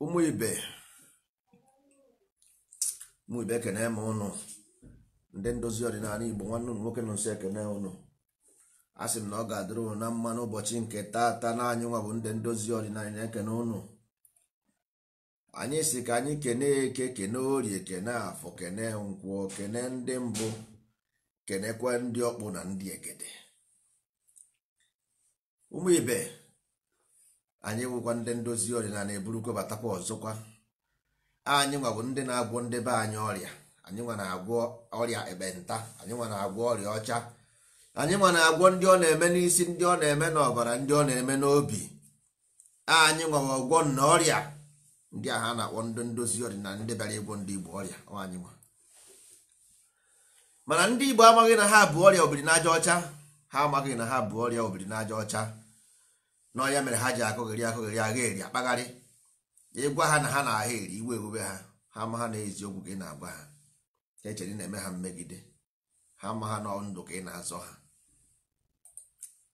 Ụmụ ibe ekene m ụnụ ndị ndozi ọdịnala Igbo, nwanne ụnụ nwoke nọ nso ekene ụnụ. A sị m na ọ ga-adịrị ụnụ na mma n'ụbọchị nke taata na anyị nwa bụ ndị ndozi ọdịnala na-ekene ụnụ. Anyị si ka anyị kene eke, kene orie, kene afọ, kene nkwọ, kene ndị mbụ, kenekwa ndị ọkpụ na ndị egede. Ụmụ ibe, anyị bụkwa ndị ndozi ọdịnala eburukwa batakwa ọzọkwa. Anyị nwa bụ ndị na-agwọ ndị be anyị ọrịa. Anyị nwa na-agwọ ọrịa ekpenta, anyị nwa na-agwọ ọrịa ọcha, anyị nwa na-agwọ ndị ọ na-eme n'isi, ndị ọ na-eme n'ọbara, ndị ọ na-eme n'obi. Anyị nwa bụ ọgwọ na ọrịa ndị ahụ a na-akpọ ndị ndozi ọdịnala, ndị bịara ịgwọ ndị Igbo ọrịa. Anyị nwa. Mana ndị Igbo amaghị na ha bụ ọrịa obiri n'aja ọcha. Ha amaghị na ha bụ ọrịa obiri n'aja ọcha. N'ọya mere ha ji akụghịrị akụghịrị agha eri akpagharị. Ịgwa ha na ha na-agha eri, iwe ewube ha. Ha ama ha na eziokwu ka ị na-agwa ha. Ha echere ị na-eme ha mmegide. Ha ama ha na ndụ ka ị na-azọ ha.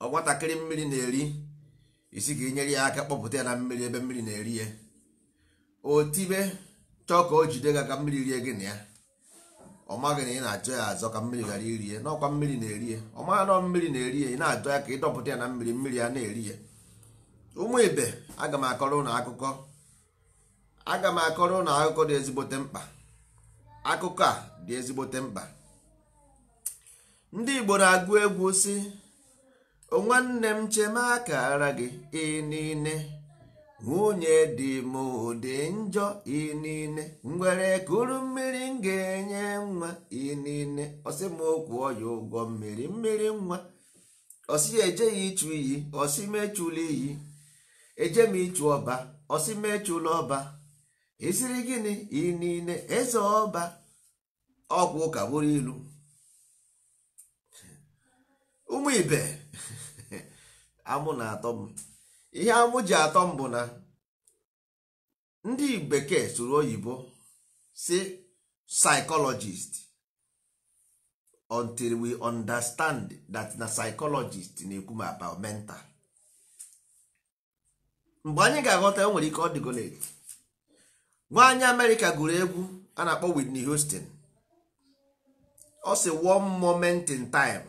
Ọ nwatakịrị mmiri na-eri isi ka ị nyere ya aka kpọpụta ya na mmiri ebe mmiri na-eri ya. O tibe chọọ ka o jide gị ka mmiri rie gị na ya. Ọ maghị na ị na-achọ ya azọ ka mmiri ghara iri ya. N'ọkwa mmiri na-eri ya. Ọ maghị na mmiri na-eri ya, ị na-achọ ya ka ị dọpụta ya na mmiri, mmiri ya na-eri ya. Ụmụ ibe, aga m akọrọ ụnụ akụkọ. Aga m akọrọ ụnụ akụkọ dị ezigbote mkpa. Akụkọ a dị ezigbote mkpa. Ndị Igbo na-agụ egwu sị, o nwanne m chema akara gị inine, nwunye dị m dị njọ inine, ngwere kuru mmiri m ga-enye nwa inine, ọsị m kwụọ ya ụgwọ mmiri mmiri nwa, ọsị ya ejeghị ịchụ iyi, ọsị m echula iyi, eje m ịchụ ọba, ọsị m echula ọba, isiri gịnị inine eze ọba. Ọgwụ ụka bụrụ ilu. Ụmụ ibe, amụ na-atọ m. Ihe amụ ji atọ m bụ na ndị bekee sụrụ oyibo si psychologist, until we understand that na psychologist na-ekwu ma about mental. Mgbe anyị ga-aghọta, o nwere ike ọ dịgo late. Nwaanyị Amerịka gụrụ egwu a na-akpọ Whitney Houston. Ọ sị, one moment in time,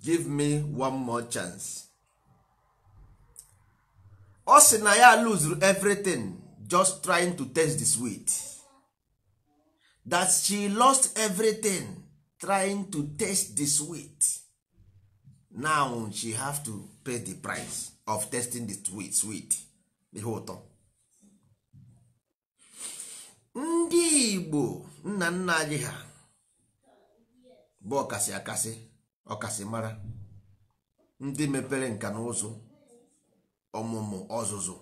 give me one more chance. Ọ sị na ya lose everything just trying to taste the sweet. That she lost everything trying to taste the sweet. Now she have to pay the price of tasting the sweet. Ihe ụtọ. Ndị Igbo nna nna anyị ha bụ ọkasị akasị, ọkasị mara, ndị mepere nka na ụzụ ọmụmụ ọzụzụ.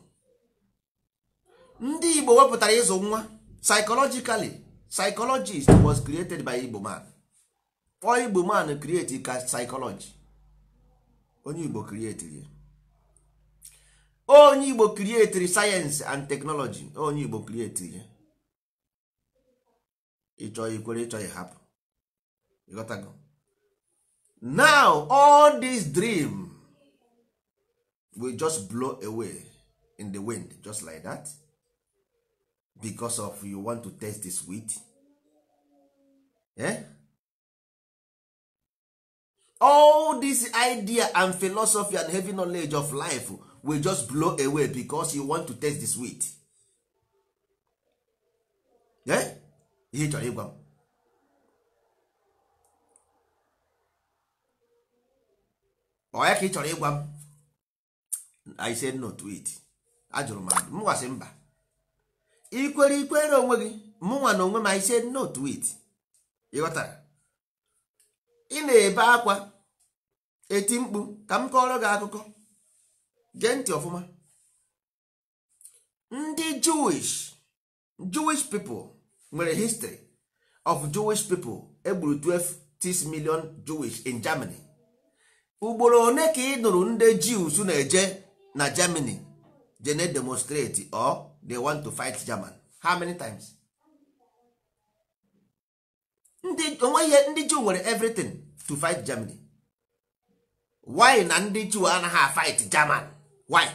Ndị Igbo wepụtara ịzụ nwa psychologically. Psychologist was created by Igbo man. For Igbo man create ka psychology. Onye Igbo create ya. Onye Igbo create science and technology. Onye Igbo create ya. Ịchọ ikwere, ịchọ ịhapụ. Ịghọtago? Now all this dream will just blow away in the wind just like that, because of you want to taste the sweet. Eh? All this idea and philosophy and heavy knowledge of life will just blow away because you want to taste the sweet. Eh? Ihe chọrọ ịgwa m. Ọ ya ka ị chọrọ ịgwa m? I said no to it. Ajụrụ m ajụ. Mụnwa sị mba. Ikwere ikwere onwe gị, mụnwa na onwe m, I said no to it. Ị ghọtara? Ị na-ebe akwa eti mkpu ka m kọrọ gị akụkọ. Gee ntị ọfụma. Ndị Jewish people nwere history of Jewish people egburu 12 million Jewish in Germany. Ugboro one ka ị nụrụ ndị Jews na-eje na Germany je na demonstrate or they want to fight German? How many times? Ndị Jew nwere everything to fight Germany. Why na ndị Jew anaghị fight German? Why?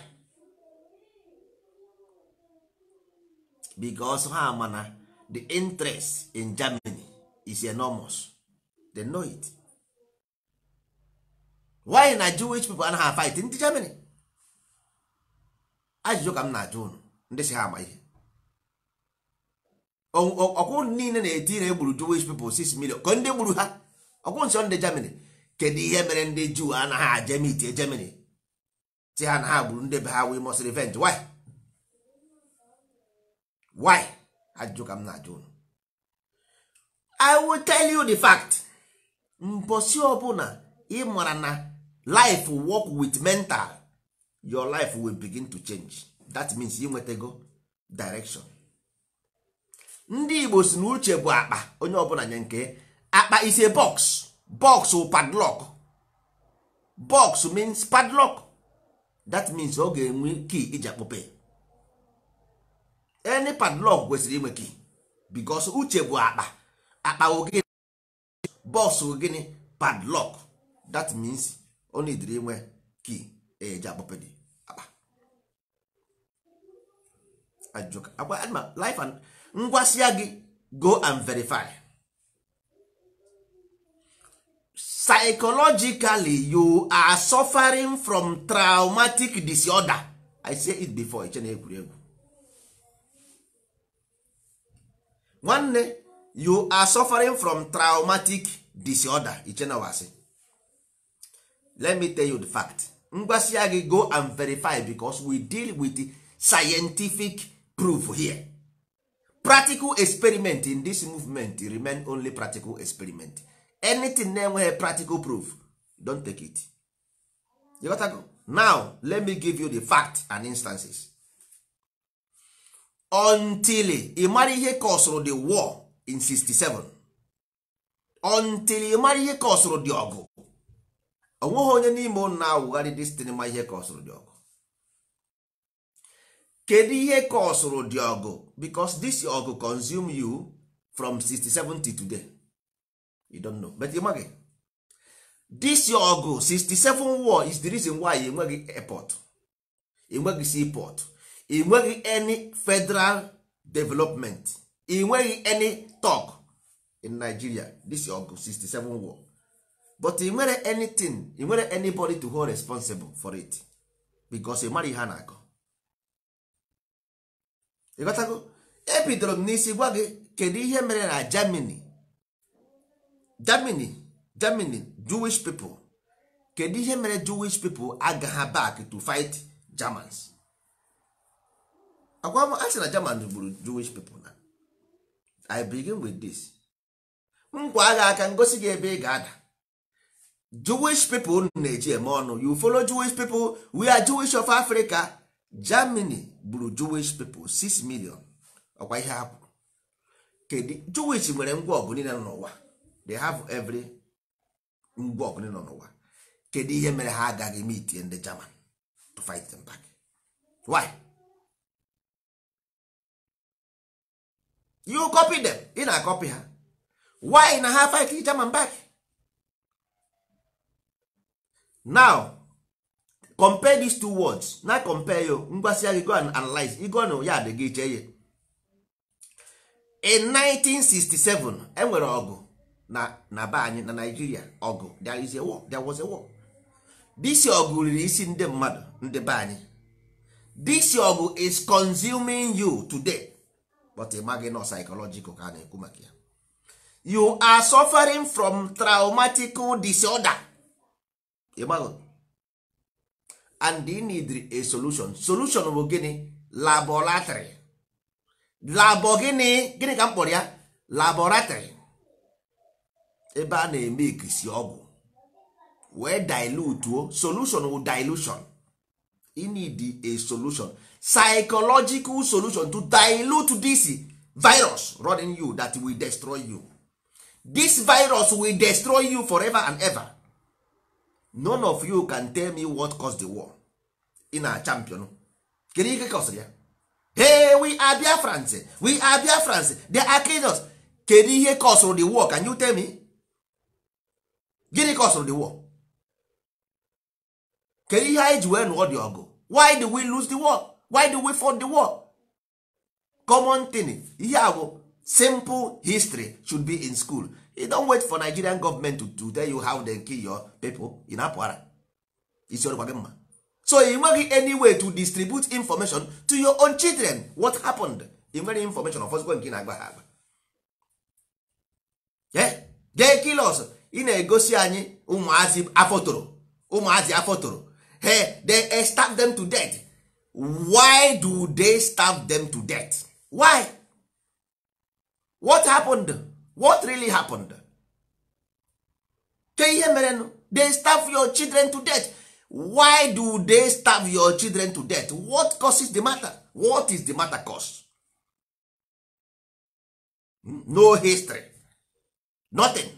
Because ha ma na the interest in Germany is enormous. They know it. Why na Jewish people anaghị fight ndị Germany? Ajụjụ ka m na-ajụ unu ndị si ha ama ihe. Ọkwụ niile na-eti na egburu Jewish people 6 million ka ndị gburu ha ọkwụ nsọ ndị Germany. Kedu ihe mere ndị Jew anaghị aje meet Germany si ha na ha gburu ndị be ha, we must revenge? Why? Why? Ajụjụ ka m na-ajụ unu. I will tell you the fact. Mposi ọbụla ị mara na life work with mental, your life will begin to change. That means ị nwetago direction. Ndị Igbo si na uche bụ akpa, onye ọbụla nye nke akpa is a box. Box will padlock. Box means padlock. That means ọ ga-enwe key iji akpọpe. Any padlock kwesịrị inwe key because uche bụ akpa. Akpa wụ gịnị? Box wụ gịnị? Padlock. That means ọ nidiri inwe key eji akpọpe dị akpa. Ajụjụ life and ngwasịa gị, go and verify. Psychologically you are suffering from traumatic disorder. I say it before, iche na egwuregwu. Nwanne, you are suffering from traumatic disorder. Iche na wasị. Let me tell you the fact. Ngwasịa gị, go and verify because we deal with scientific proof here. Practical experiment in this movement remain only practical experiment. Anything na-enweghị practical proof, don't take it. You got to go. Now let me give you the fact and instances. Until ị mara ihe kọsụrụ the war in 67, until ị mara ihe kọsụrụ the ọgụ, onweghị onye n'ime unu na-awụgharị destiny ma ihe kọsụrụ the ọgụ. Kedu ihe kọsụrụ the ọgụ? Because this ọgụ consume you from 67 to today. You don't know, but you maghị. This ọgụ 67 war is the reason why ị nweghị airport, ị nweghị seaport, ị nweghị any federal development, ị nweghị any talk in Nigeria. This ọgụ 67 war, but ị nwere anything, ị nwere anybody to hold responsible for it because ị mara ihe a na-akọ. Ịghọtago? Ebidoro m n'isi gwa gị kedu ihe mere na Germany, Germany Jewish people, kedu ihe mere Jewish people agaghị back to fight Germans? Akwa a sị na German gburu Jewish people na. I begin with this. Nkwa agha aka ngosi gị ebe ị ga-ada. Jewish people na-eji eme ọnụ. You follow Jewish people, we are Jewish of Africa. Germany gburu Jewish people 6 million. Ọkwa ihe ha kwuru. Kedu Jewish nwere ngwa ọgụ niile nọ n'ụwa? They have every ngwa ọgụ niile nọ n'ụwa. Kedu ihe mere ha agaghị meet ndị German to fight them back? Why? You copy them. Ị na-akọpị ha. Why na ha fight German back? Now compare these two words. Na compare yo ngwasịa gị, go and analyze. Ị go na ya dị gị iche ihe. In 1967 enwere ọgụ na be anyị na Nigeria. Ọgụ, there is a war, there was a war. This ọgụ riri isi ndị mmadụ ndị be anyị. This ọgụ is consuming you today, but ị maghị na psychological ka a na-ekwu maka ya. You are suffering from traumatic disorder. Ị maghị? And you need a solution. Solution bụ gịnị? Laboratory. Labo gịnị? Gịnị ka m kpọrọ ya? Laboratory. Ebe a na-eme ikisi ọgwụ wee dilute. Solution wụ dilution. You need a solution, psychological solution to dilute this virus running you that will destroy you. This virus will destroy you forever and ever. None of you can tell me what caused the war. In a champion, kedu ihe caused ya? Hey, we are Biafrans, we are Biafrans, they are killing us. Kedu ihe caused the war? Can you tell me? Gịnị caused the war? Kedu ihe anyị ji wee nụọ dị ọgụ? Why do we lose the war? Why do we fought the war? Common thing. Ihe a bụ simple history should be in school. You don't wait for Nigerian government to tell you how they kill your people. Ị na-apụ ara. Isi ọrụkwa gị mma. So ị nweghị any way to distribute information to your own children. What happened? Ị nwere information of nke ị na-agba ha agba. They kill us. Ị na-egosi anyị ụmụazị afọ ụmụazị afọ toro. Hey, they starve them to death. Why do they starve them to death? Why? What happened? What really happened? Ke ihe merenụ? They starve your children to death. Why do they starve your children to death? What causes the matter? What is the matter cause? No history. Nothing.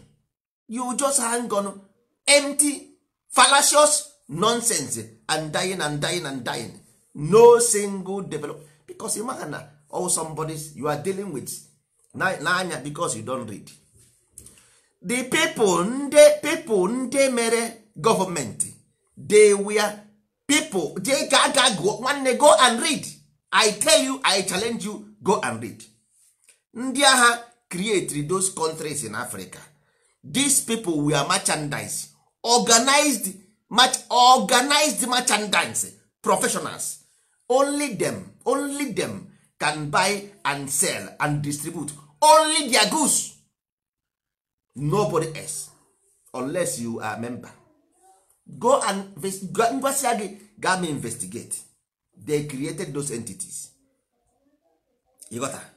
You just hang on empty, fallacious nonsense and dying and dying and dying. No single develop. Because you na all somebody's you are dealing with n'anya because you don't read. The people ndị mere government, they were people they ga go nwanne, go and read. I tell you, I challenge you, go and read. Ndị agha create those countries in Africa. These people were merchandise, organized merchandise professionals. Only them can buy and sell and distribute only their goods, nobody else, unless you are a member. Go and go investigate. They created those entities. You got that?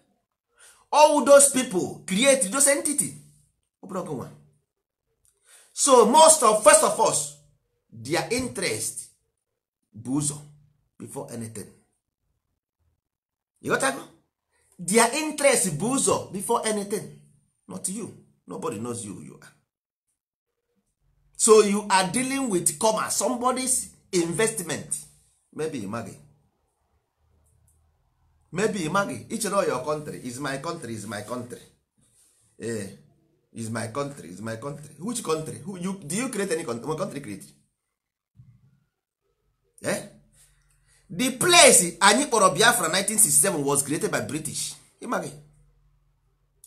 All those people create those entities. So most of first of us, their interest bụ ụzọ before anything. You got that? Their interest bụ ụzọ before anything. Not you. Nobody knows you who you are. So you are dealing with commerce, somebody's investment. Maybe imagine. Maybe imagine. Each of your country is my country, is my country. Is my country, is my country. Which country? Who you, do you create any country? What country create? The place anyị kpọrọ Biafra 1967 was created by British. Imagine.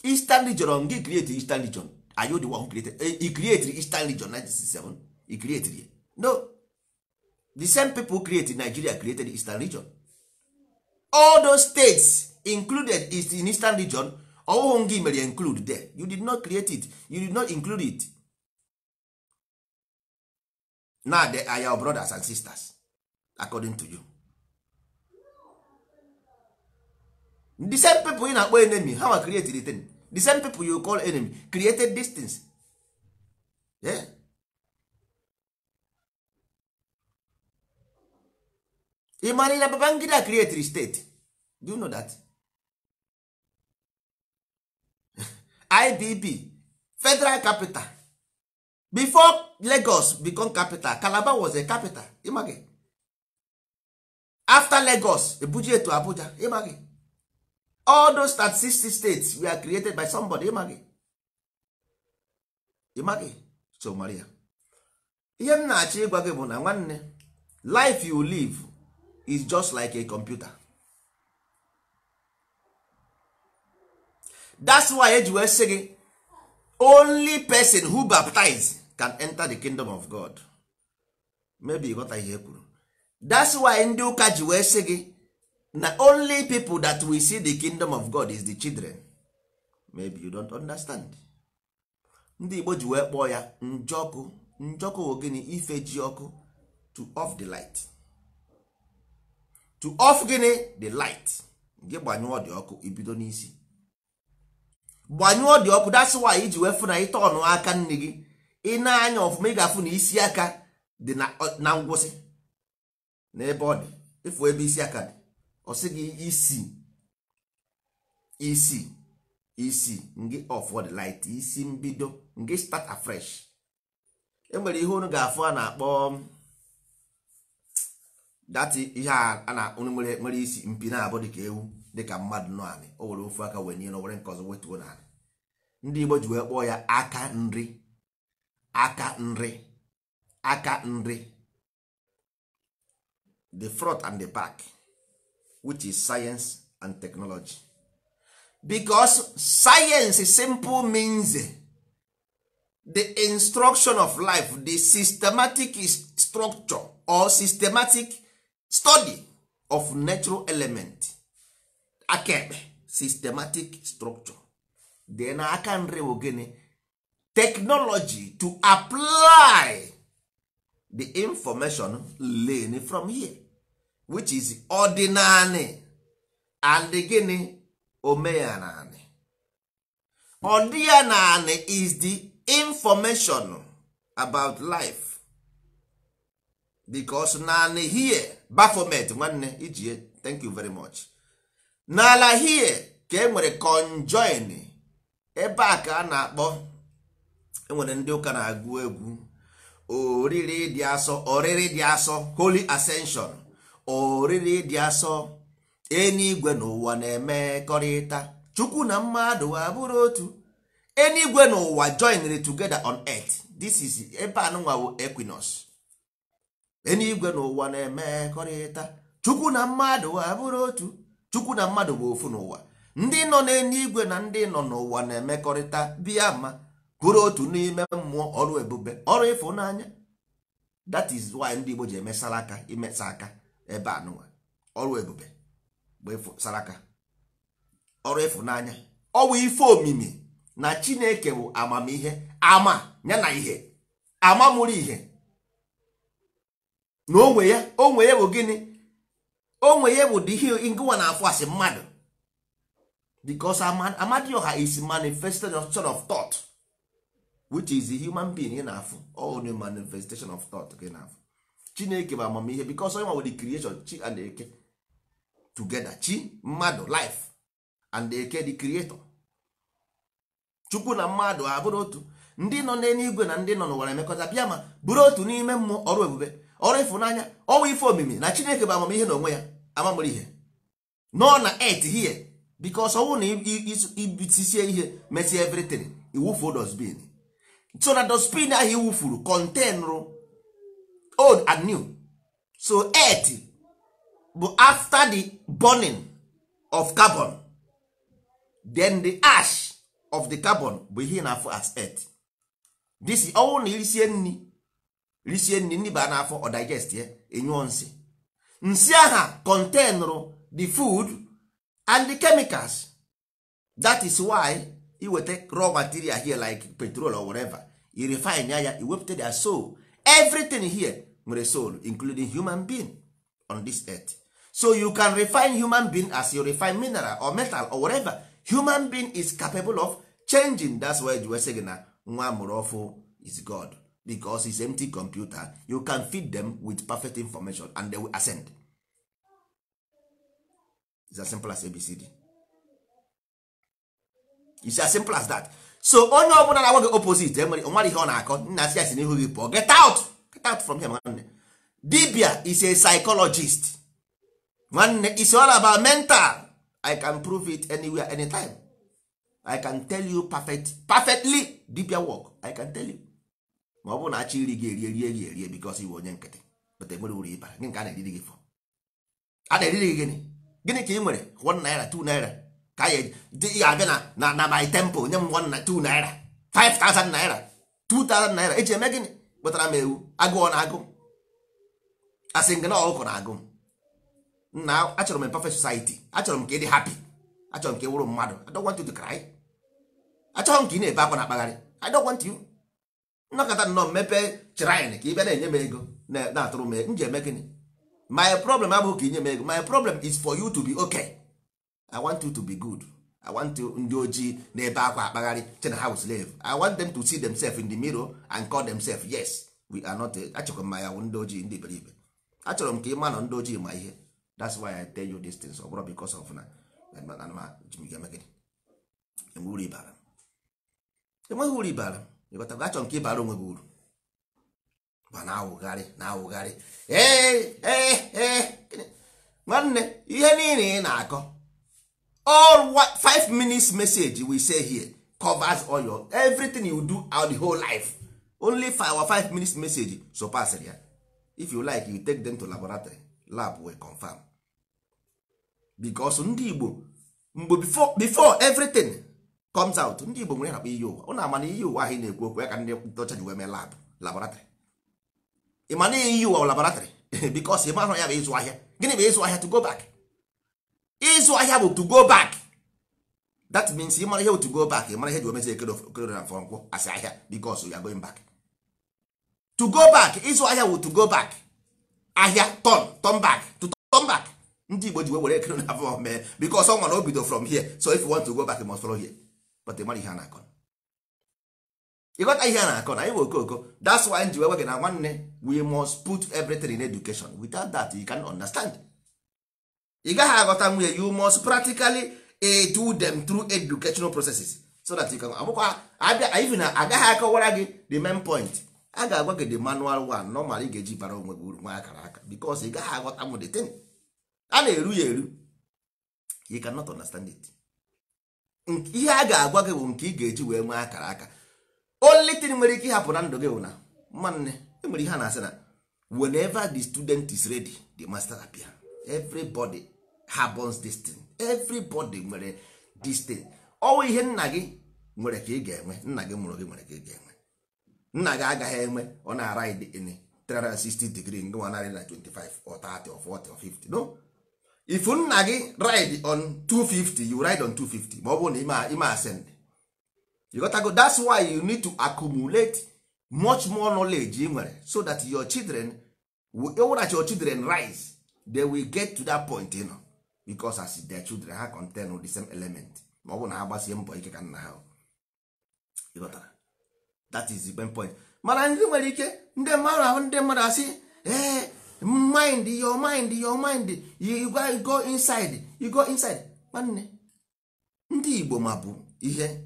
Eastern region, gị create Eastern region. Are you the one who created? He created Eastern region 1967. He created it. No. The same people who created Nigeria created the Eastern region. All those states included is in Eastern region. Ọwụhụ gị mere include there. You did not create it. You did not include it. Now they are your brothers and sisters, according to you. The same people you na-akpọ enemy, how I created the thing? The same people you call enemy created these things. Yeah. Imani na Babangida created state. Do you know that? IBB, federal capital. Before Lagos become capital, Calabar was a capital. Imagine. After Lagos, Abuja to Abuja. Imagine. All those 60 states were created by somebody. Imagine. Imagine. So Maria, ihe m na-achọ ịgwa gị bụ na nwanne, life you live is just like a computer. That's why eji wee sị gị, only person who baptize can enter the kingdom of God. Maybe you got ihe kwuru. That's why ndị ụka ji wee sị gị na only people that will see the kingdom of God is the children. Maybe you don't understand. Ndị Igbo ji wee kpọọ ya njọkụ. Njọkụ wụ gịnị? Ife ji ọkụ. To off the light. To off gịnị? The light. Gị gbanyụọ dị ọkụ, ibido n'isi. Gbanyụọ dị ọkụ. That's why iji wee fụ na ịta ọnụ aka nne gị, ị na-anya ọfụma, ị ga-afụ na isi aka dị na ngwụsị n'ebe ọ dị. Ịfụ ebe isi aka dị, ọ sị gị isi isi isi ngị off the light, isi mbido, ngị start afresh. E nwere ihe unu ga-afụ a na-akpọ dati, ihe a na nwere isi mpi na-abụ dịka ewu, dịka mmadụ nọ anị, o were ofu aka wee nye na were nke ọzọ wetuo n'anị. Ndị Igbo ji wee kpọọ ya aka nri, aka nri, aka nri. The front and the back, which is science and technology. Because science simple means the instruction of life, the systematic structure or systematic study of natural element. Aka ekpe, systematic structure. Then aka nri bụ gịnị? Technology to apply the information learned from here, which is ordinary and gịnị? Omenanị. Ọdịnanị is the information about life, because naanị here Baphomet nwanne ijie, thank you very much. N'ala here ka e nwere conjoin, ebe a ka a na-akpọ, enwere ndị ụka na-agụ egwu oriri dị asọ, oriri dị asọ, holy ascension, oriri dị asọ, enigwe n'ụwa na-emekọrịta, chukwu na mmadụ abụrụ otu, enigwe n'ụwa joined together on earth. This is ebe anụnwa bụ equinox. Enigwe n'ụwa na-emekọrịta, chukwu na mmadụ abụrụ otu, chukwu na mmadụ bụ ofu n'ụwa, ndị nọ n'eluigwe na ndị nọ n'ụwa na-emekọrịta, bịa ma bụrụ otu n'ime mmụọ, ọrụ ebube, ọrụ ịfụnanya. That is why ndị Igbo ji eme saraka, imesa aka ebe anụnwa, ọrụ ebube bụ saraka, ọrụ ịfụnanya, ọ bụ ife omimi na Chineke bụ amamihe, ama ya na ihe, ama mụrụ ihe na onwe ya. Onwe ya bụ gịnị? Onwe ya bụ ihe ngụwa na-afụ asị mmadụ, because Amadioha is manifestation of thought, which is the human being ị na-afụ, all the manifestation of thought ka ị na-afụ. Chineke bụ amamihe, because onye nwe the creation, chi and eke together, chi mmadụ life and eke the creator. Chukwu na mmadụ abụrụ otu, ndị nọ n'eluigwe na ndị nọ n'ụwa na-emekọta, bịa ma bụrụ otu n'ime mmụọ, ọrụ ebube, ọrụ ịfụnanya, ọnwa ife omimi na Chineke bụ amamihe na onwe ya, amamụrụ ihe nọ na earth here. Because ọnwụ na ibitisie ihe, mesie everything, iwufuo dustbin, so na dustbin ahụ iwufuru contain old and new. So earth bụ after the burning of carbon, then the ash of the carbon bụ ihe na-afụ as earth. This ọnwụ na irisie nri, risie nri, nri baa n'afọ, ọ digest ya, enyụọ nsị, nsị aha contain the food and the chemicals. That is why iweta raw material here like petrol or whatever, i refine ya, ya iwepụta their soul. Everything here nwere soul, including human being on this earth. So you can refine human being as you refine mineral or metal or whatever. Human being is capable of changing. That's why you say na nwa amụrụ ọfụ is God, because it's empty computer. You can feed them with perfect information and they will ascend. It's as simple as ABCD. It's as simple as that. So onye ọbụla na-agwa gị opposite, enwere onwere ihe ọ na-akọ, nna asị ya si n'ihu gị pụọ. Get out, get out from here. Nwanne, dibia is a psychologist. Nwanne, it's all about mental. I can prove it anywhere, anytime. I can tell you perfectly dibia work. I can tell you. Ma ọ bụrụ na achọ iri gị erie, rie gị erie, because iwe onye nkịtị, but enwere uru ịbara gị nke a na-eriri gị fọ, a na-eriri gị. Gịnị gịnị ka ị nwere? 1 naira, 2 naira ka ya ị ga-abịa na my temple nye m 1 na 2 naira, 5000 naira, 2000 naira eji eme gịnị? Kpụtara m ewu, agụọ na agụ, asị ngị na ọkụkọ na agụ m. Nna, achọrọ m a perfect society. Achọrọ m ka ị dị happy. Achọrọ m ka ị wụrụ mmadụ. I don't want you to cry. Achọghị m ka ị na-ebe akwa na akpagharị. I don't want you. Nnọkọta nnọọ mepee shrine ka ị bịa na-enye m ego, na-atụrụ m ego m ji eme gịnị? My problem abụghị ka inye m ego. My problem is for you to be okay. I want you to be good. I want you, ndị ojii na-ebe akwa akpagharị che na ha bụ slave, I want them to see themselves in the mirror and call themselves, yes, we are not. Achọrọ m ya wụ ndị ojii, ndị iberibe. Achọrọ m ka ị ma na ndị ojii ma ihe. That's why I tell you these things. Ọ bụrụ because of na eme gịnị, enwe uru ịbara, enweghị uru ịbara. Ịghọtago? Achọrọ m ka ị bara onwe gị uru. Ma na-awụgharị na-awụgharị, ee ee ee, nwanne, ihe niile ị na-akọ, all what 5 minutes message we say here covers all your everything you do out the whole life. Only our 5 minutes message surpass ya. If you like, you take them to laboratory, lab will confirm, because ndị Igbo Mgbe before everything comes out, ndị Igbo nwere na-akpọ iyi ụwa. Ụnụ ama na iyi ụwa ahụ ị na-ekwu okwu ya ka ndị ọcha ji wee mee lab, laboratory. Ị ma na iyi ụwa laboratory because ị mahụ ya bụ ịzụ ahịa. Gịnị bụ ịzụ ahịa? To go back. Ịzụ ahịa bụ to go back. That means ị mara ihe to go back, ị mara ihe ji omezi ekere na afọ nkwọ asị ahịa because you are going back. To go back, ịzụ ahịa bụ to go back. Ahịa turn back, to turn back. Ndị Igbo ji were ekere na afọ mee because ọ nwere obido from here, so if you want to go back you must follow here. But ị mara ihe a na-akọ, ịghọta ihe a na-akọ na ịwe okoko. That's why nji wee gị na nwanne, we must put everything in education. Without that you can understand. Ị gaghị aghọta nwunye. You must practically do them through educational processes so that you can agbụkwa abịa. Even na agaghị akọwara gị the main point, a ga-agwa gị the manual one normal ị ga-eji bara onwe gị uru nwa akara aka, because ị gaghị aghọta m the thing a na-eru ya eru. You cannot understand it. Ihe a ga-agwa gị bụ nke ị ga-eji wee nwee akara aka. Only thing nwere ike ịhapụ na ndụ gị bụ na nwanne, enwere ihe a na-asị na whenever the student is ready, the master appear. Everybody happens this thing. Everybody nwere this thing. Ọwụ ihe nna gị nwere ka ị ga-enwe. Nna gị mụrụ gị nwere ka ị ga-enwe. Nna gị agaghị enwe ọ na-aride in 360 degree, nke nwa narị na 25 or 30 or 40 or 50. No, if nna gị ride on 250, you ride on 250. Ma ọ bụrụ na ime ascend, you got to go. That's why you need to accumulate much more knowledge ị nwere so that your children will, that your children rise, they will get to that point, you know, because as their children ha contain the same element. Ma ọ bụ na ha gbasie mbọ ike ka nna ha. You got that is the main point. Mana ndị nwere ike, ndị mmadụ ahụ, ndị mmadụ asị, ee, mind your mind, your mind, you go, you go inside, you go inside. Nwanne, ndị Igbo ma bụ ihe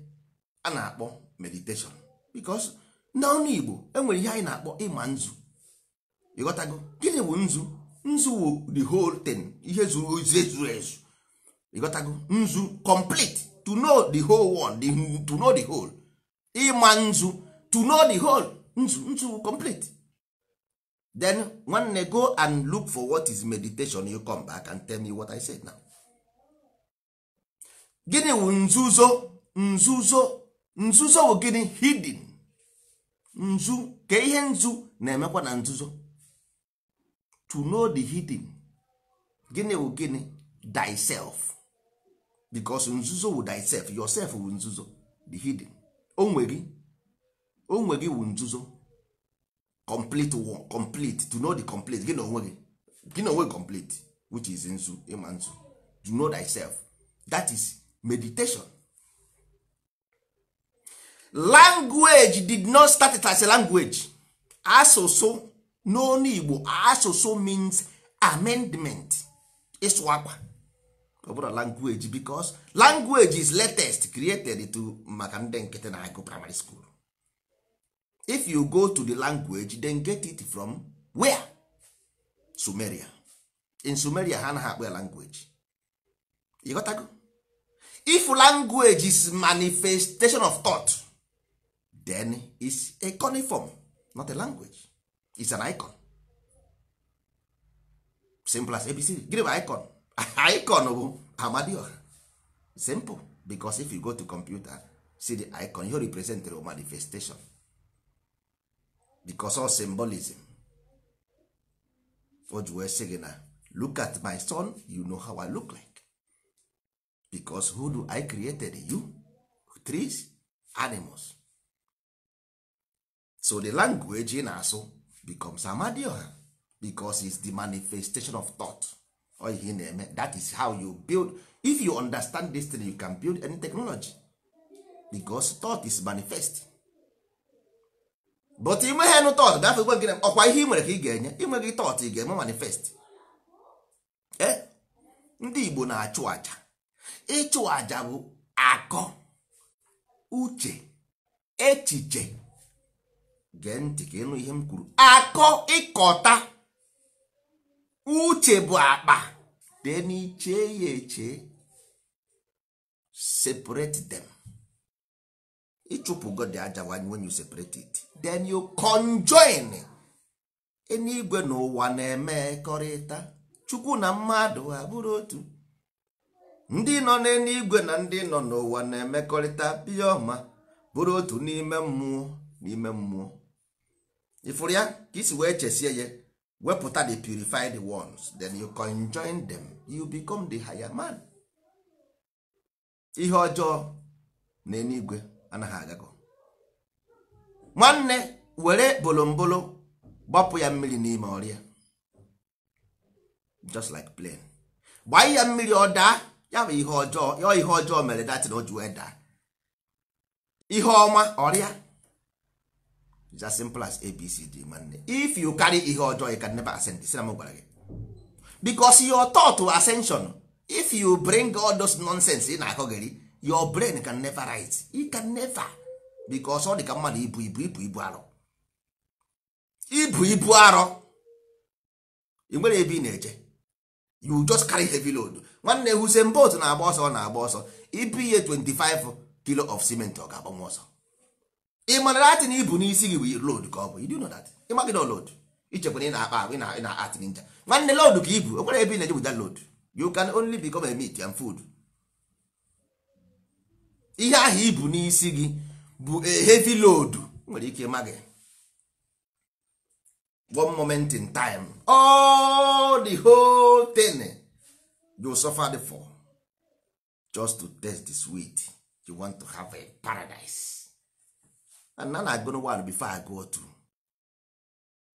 a na-akpọ meditation, because n'ọnụ Igbo enwere ihe anyị na-akpọ ịma nzu. Ịghọtago gịnị bụ nzu? Nzu wụ the whole thing, ihe zuru ezu ezu. Ịghọtago? Nzu complete, to know the whole one, to know the whole. Ịma nzu, to know the whole. Nzu, nzu wụ complete. Then nwanne, go and look for what is meditation. You come back and tell me what I said now. Gịnị wụ nzuzo? Nzuzo, nzuzo wụ gịnị? Hidden. Nzu ka ihe nzu na-emekwa na nzuzo, to know the hidden. Gịnị wụ gịnị? Thyself. Because nzuzo wụ thyself, yourself wụ nzuzo, the hidden. Onwe gị, onwe gị wụ nzuzo. Complete one, complete, to know the complete. Gị na onwe gị, gị na onwe gị complete, which is nzu, ịma nzu, to know thyself. That is meditation. Language did not start it as a language. Asụsụ n'onu Igbo, asụsụ means amendment, ịsụ akwa. Ọ bụrụ language, because language is latest created to maka ndị nkịtị na-agụ primary school. If you go to the language, then get it from where? Sumeria. In Sumeria ha anaghị akpọ ya language. You got to go. If language is manifestation of thought, then it's a cuneiform, not a language. It's an icon, simple as ABC. Gịnị bụ icon? Icon bụ Amadioha. Simple. Because if you go to computer, see the icon, you represent the manifestation, because all symbolism. O ji wee sị gị na look at my son, you know how I look like. Because who do I created? You, trees, animals. So the language ị na-asụ becomes Amadioha, because it's the manifestation of thought. Ọ ihe ị na-eme. That is how you build. If you understand this thing, you can build any technology, because thought is manifest. But ị nweghị nụ thought gafe gwa gị ọkwa ihe ị nwere ka ị ga-enye. Ị nweghị thought ị ga-eme manifest. Ndị Igbo na-achụ aja. Ịchụ aja bụ akọ, uche, echiche. Gee ntị ka ịnụ ihe m kwuru. Akọ, ịkọta. Uche bụ akpa. Then iche ya eche, separate them. Ịchụpụ God aja. When you separate it, then you conjoin. Eluigwe na ụwa na-emekọrịta. Chukwu na mmadụ abụrụ otu. Ndị nọ n'eluigwe na ndị nọ n'ụwa na-emekọrịta bịa ọma, bụrụ otu n'ime mmụọ, n'ime mmụọ. Ifuru ya ka isi wee chesie ya, wepụta the purified ones, then you conjoin them, you become the higher man. Ihe ọjọọ na eluigwe anaghị agakọ. Nwanne, were bolombolo gbapụ ya mmiri n'ime ọrịa, just like plane. Gbaa ya mmiri, ọ daa. Ya bụ ihe ọjọọ ya, ihe ọjọọ mere datin o ji wee daa. Ihe ọma ọrịa. It's as simple as ABCD. Nwanne, if you carry ihe ọjọọ, you can never ascend. Si na m gwara gị, because your thought to ascension, if you bring all those nonsense ị na-akọgịrị, your brain can never write. You can never, because ọ dị ka mmadụ ibu ibu ibu ibu arọ, ibu ibu arọ. Ị nwere ebe ị na-eje, you just carry heavy load. Nwanne, Usain Bolt na-agba ọsọ, ọ na-agba ọsọ, ibu ihe 25 kilo of cement, ọ ga-agbanwe ọsọ. Ị mara datin ibu n'isi gị bụ load ka ọ bụ. You do know that? Ị maghị na load ichekwa na ị na-akpa agwa, ị na-at ninja. Nwanne, load ka ibu. O nwere ebe ị na-eje with that load? You can only become a meat and food. Ihe ahụ ibu n'isi gị bụ a heavy load. Nwere ike ịma gị one moment in time, all the whole thing you suffered for just to taste the sweet. You want to have a paradise, and a na-agụ one before I go two,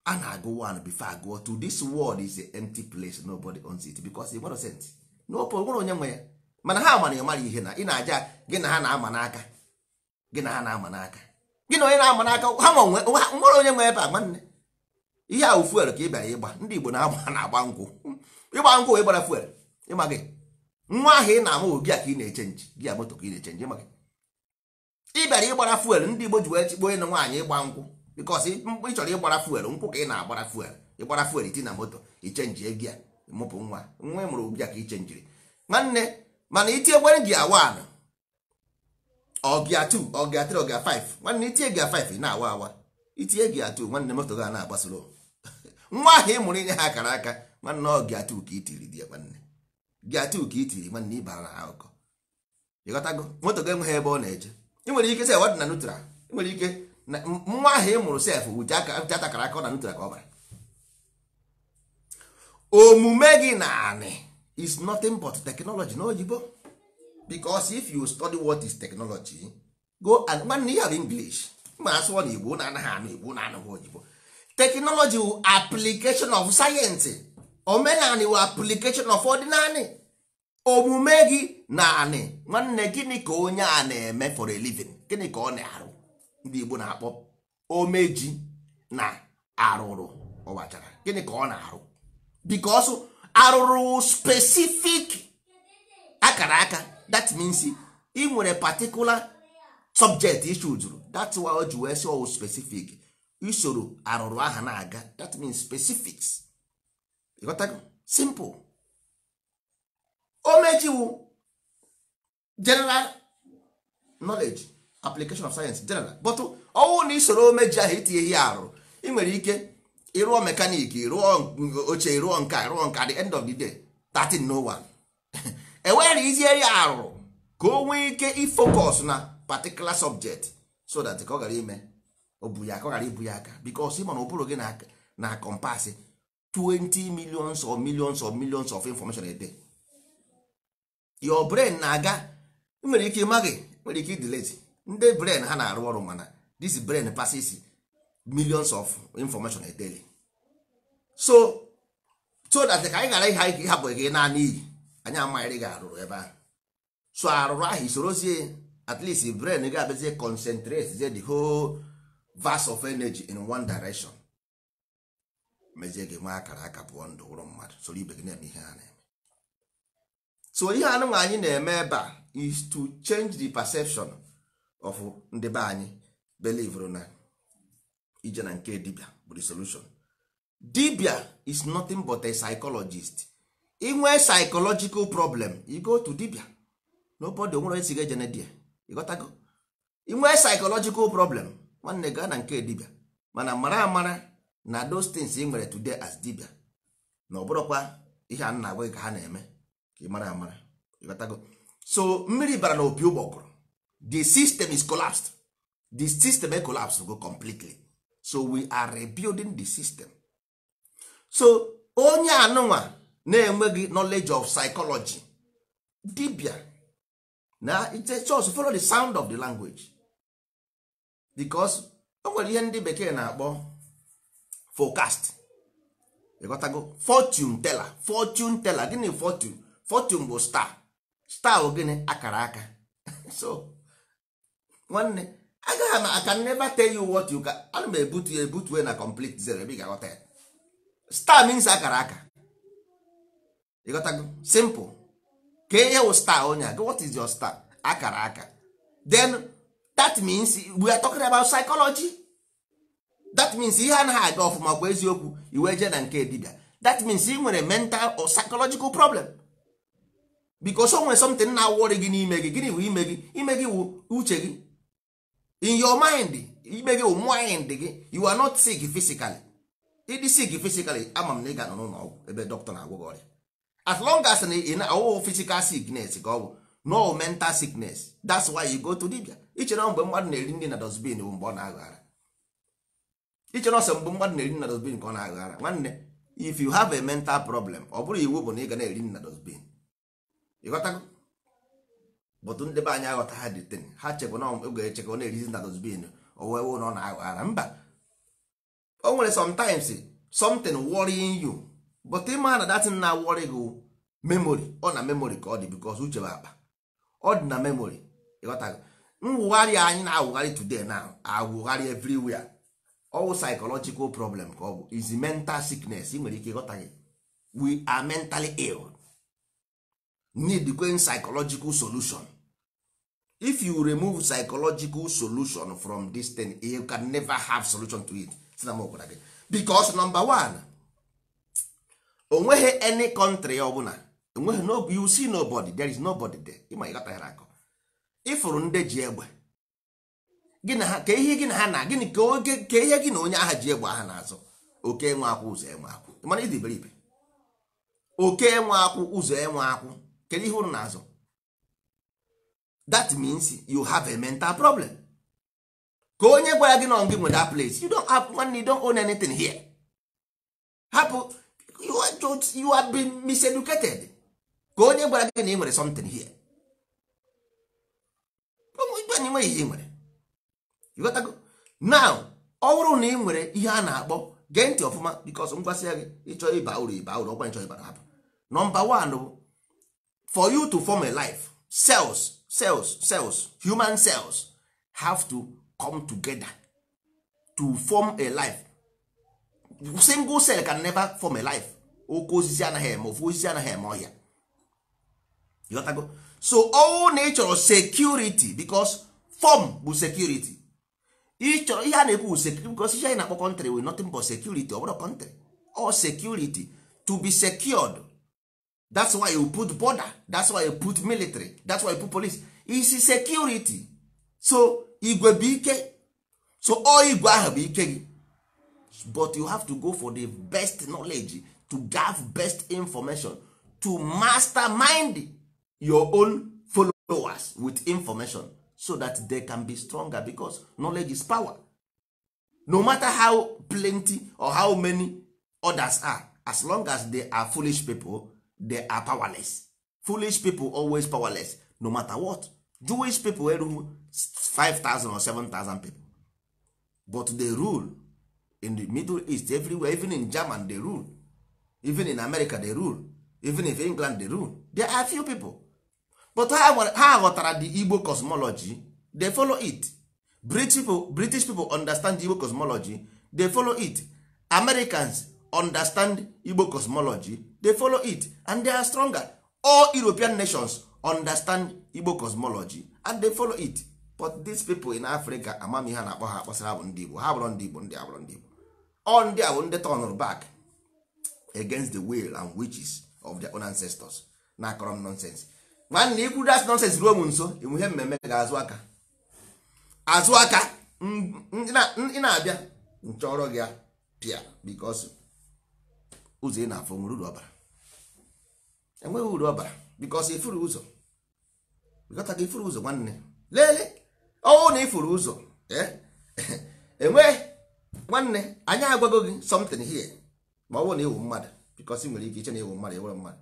a na-agụ one before I go two. This world is a empty place, nobody owns it, because it nwere sense no nwere onye nwe ya. Mana ha ma na ịmara ihe na ị na-aja gị na ha na-ama n'aka gị, na ha na-ama n'aka gị, na onye na-ama n'aka ha ma nwere onye nwe ebe a. Nwanne, ihe ahụ fuel ka ị bịara ịgba. Ndị Igbo na-agba na-agba nkwụ, ịgba nkwụ wee gbara fuel. Ịma gị nwa ahụ ị na-ama ogi a ka ị na-echange gị a, moto ka ị na-echange. Ịma gị ị bịara ịgbara fuel. Ndị Igbo ji wee chikpo onye na nwaanyị ịgba nkwụ, because ị chọrọ ịgbara fuel nkwụ ka ị na-agbara fuel. Ịgbara fuel iti na moto, ichange gear, mụpụ nwa. Nwa ị mụrụ ogi a ka ichangeri, nwanne. Mana itinyekwere gear 1, ọ gear 2, ọ gear 3, ọ gear 5. Nwanne, itinye gear 5, ị na-awa awa. Itinye gear 2, nwanne, moto ga na-agbasoro. Nwa ahụ ị mụrụ inye ha akara aka, nwanne, ọ gear 2 ka itiri di ya. Nwanne, gear 2 ka itiri. Nwanne, ịbara na akụkọ. Ịghọtago? Moto ga enweghị ebe ọ na-eje. Ị nwere ike sị ọ dị na neutral. Ị nwere ike na nwa ahụ ị mụrụ sef uche aka atakara aka, ọ na neutral ka ọ bara. Omume gị na anị is nothing but technology n'oyibo, because if you study what is technology, go and, nwanne, ihe bụ English ma asụọ na Igbo na anaghị anụ Igbo na anụghị oyibo. Technology wụ application of science. Omenani wụ application of ọdịnanị. Omume gị na anị, nwanne, gịnị ka onye a na-eme for a living? Gịnị ka ọ na-arụ? Ndị Igbo na-akpọ omeji na arụrụ ọgbachara. Gịnị ka ọ na-arụ? Because arụrụ specific akara aka, that means ị nwere particular subject issue. That's why o ji wee sị ọwụ specific. Usoro arụrụ aha na-aga, that means specifics. Ịghọtago? Simple. Omejiwu general knowledge, application of science general. But ọwụ na isoro omeji ahụ itinye ihe arụrụ, ị nwere ike ịrụọ mechanic, rụọ oche, rụọ nka, rụọ nka, at the end of the day 13 no one ewere izieri arụrụ ka o nwee ike ifocus na particular subject, so that ka ọ ghara ime obu ya, ka ọ ghara ibu ya aka, because ịma na ụbụrụ gị na compass 20 millions or millions of millions of information a day. Your brain na-aga. Nwere ike ịma gị, nwere ike idelete ndị brain ha na-arụ ọrụ, mana this brain passes millions of information a day, so that ka anyị ghara ịha ịhapụ gị naanị iyi anyị amaghịrị gị arụrụ ebe ahụ. So arụrụ ahụ isorozie, at least brain ga-abịazie concentrate the whole vast of energy in one direction, mezie gị nwa akara aka, pụọ ndụ, wụrụ mmadụ, soro ibe gị na-eme ihe ha na-eme. So ihe anụnwa anyị na-eme ebe a is to change the perception of ndị be anyị believe na ije na nke dibia bụ the solution. Dibia is nothing but a psychologist. Inwe psychological problem, you go to dibia. Nobody onwere onye si ga ejene dia. Ịghọtago? Inwe psychological problem, nwanne, gaa na nke dibia. Mana mara amara na those things ị nwere today as dibia, na ọ bụrụkwa ihe a na-agwa gị ka ha na-eme, ka ị mara amara. Ịghọtago? So mmiri bara na opi ụgbọgụrụ, the system is collapsed, the system e collapse go completely. So we are rebuilding the system. So onye anụnwa na-enweghị knowledge of psychology, dibia na just follow the sound of the language, because o nwere ihe ndị bekee na-akpọ forecast. Ịghọtago? Fortune teller, fortune teller. Gịnị fortune? Fortune bụ star. Star bụ gịnị? Akara aka. So nwanne, agaghị m, I can never tell you what you can. Ana m ebutu ya ebutue na complete zero ebe ị ga-aghọta ya. Star means akara aka. Ịghọtago? Simple. Ka ihe wụ star onye a, what is your star? Akara aka. Then that means we are talking about psychology. That means ihe anaghị aga ọfụma kwa eziokwu, iwe jee na nke dibia. That means ị nwere mental or psychological problem, because o nwere something na-awọrị gị n'ime gị. Gịnị wụ ime gị? Ime gị wụ uche gị, in your mind. Ime gị wụ mind gị. You are not sick physically. Ịdị sick physically, ama m na ị ga-anọ n'ụlọ ọgwụ ebe dọkịta na-agwọ gị ọrịa. As long as na ị na ọwụwụ physical sickness ka ọ bụ, no mental sickness, that's why you go to dibia. Ichere mgbe mmadụ na-eri nri na dustbin bụ mgbe ọ na-aghọ ara? Ichere ọsọ mgbe mmadụ na-eri nri na dustbin ka ọ na-aghọ ara? Nwanne, if you have a mental problem, ọ bụrụ iwu bụ na ị ga na-eri nri na dustbin. Ịghọtago? But ndị be anyị aghọta ha dị ten, ha chekwa na oge echekwa ọ na-erizi na dustbin, o wee wụ na ọ na-aghọ ara. Mba, o nwere sometimes something worrying you, but ịma na that thing na worry gị, memory, ọ na memory ka ọ dị, because uche bụ akpa, ọ dị na memory. Ịghọtago? Mwugharị anyị na-awụgharị today now, awụgharị everywhere, ọwụ psychological problem ka ọ bụ, is mental sickness. Ị nwere ike ịghọta gị, we are mentally ill, need kwen psychological solution. If you remove psychological solution from this thing, you can never have solution to it. Si na m gwara gị, because number one, onweghị any country ọbụla enweghị, no, you see nobody, there is nobody there. Ịma ịghọtaghara akọ ịfụrụ ndị ji egbe gị na ha ka ihe gị na ha na gịnị ka oge ka ihe gị na onye agha ji egbe aha na-azụ oke enwe akwụ ụzọ enwe akwụ. Mana ịdị iberibe, oke enwe akwụ ụzọ enwe akwụ, kedu ihe unu na-azụ? That means you have a mental problem. Ka onye gwara gị na gị nwe that place? You don't have money, you don't own anything here. Hapụ, you are just, you have been miseducated. Ka onye gwara gị na ị nwere something here? Anyị nweghị ihe ị nwere. You got to go. Now, ọ bụrụ na ị nwere ihe a na-akpọ, gee ntị ọfụma, because ngwasịa gị, ịchọ ịba uru, ịba uru ọkwa, ịchọ ịba, hapụ. Number one bụ for you to form a life, cells, cells, cells, human cells have to come together to form a life. Single cell can never form a life. Oke osisi anaghị eme ofu osisi anaghị eme ọhịa. Ịghọtago? So ọwụ na ị chọrọ security, because form bụ security. Ị chọrọ ihe a na-ekwu security, because ihe anyị na-akpọ country with nothing but security. Ọ bụrụ country or security, to be secured, that's why you put border, that's why you put military, that's why you put police, is security. So igwe bụ ike. So all igwe ahụ bụ ike gị, but you have to go for the best knowledge to have best information to mastermind your own followers with information so that they can be stronger, because knowledge is power. No matter how plenty or how many others are, as long as they are foolish people, they are powerless. Foolish people always powerless, no matter what. Jewish people erughị 5000 or 7000 people, but they rule in the Middle East, everywhere. Even in German they rule, even in America they rule, even in England they rule. There are few people, but ha ghọtara the Igbo cosmology, they follow it. British people understand Igbo cosmology, they follow it. Americans understand Igbo cosmology, they follow it, and they are stronger. All European nations understand Igbo cosmology and they follow it. But these people in Africa, amami ha na-akpọ ha akpọsara bụ ndị Igbo, ha bụrụ ndị Igbo, ndị abụrụ ndị Igbo, all ndị a bụ ndị turnụrụ back against the will and wishes of their own ancestors, na-akọrọ m nonsense. Nwanne, ikwu that nonsense ruo m nso, enwe ihe mmemme ga-azụ aka azụ aka ị na-abịa nchọrọ gị pịa, because ụzọ ị na-afụ nwere uru ọbara, enweghị uru ọbara, because ifuru ụzọ. Ịghọtago? Ifuru ụzọ, nwanne. Lele, ọwụ na ifuru ụzọ, enwe nwanne, anyị agwago gị something here. Ma ọ bụrụ na ịwụ mmadụ, because ị nwere ike iche na ịwụ mmadụ, ịwụrụ mmadụ.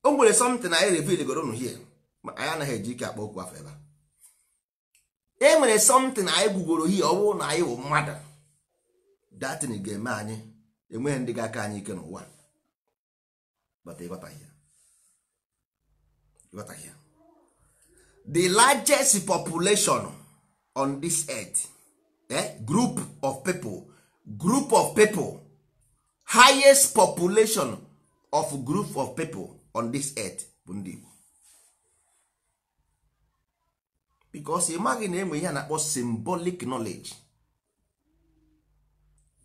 O nwere something anyị reveal goro unu here, ma anyị anaghị eji ike akpọ okwu afọ ebe a. E nwere something anyị gwugoro here. Ọ bụrụ na anyị wụ mmadụ, that thing ga-eme anyị enweghị ndị ga-aka anyị ike n'ụwa. But ịghọtaghị ya, ịghọtaghị ya. The largest population on this earth, group of people, group of people, highest population of group of people on this earth bụ ndị Igbo, because ị maghị na enwe ihe a na-akpọ symbolic knowledge.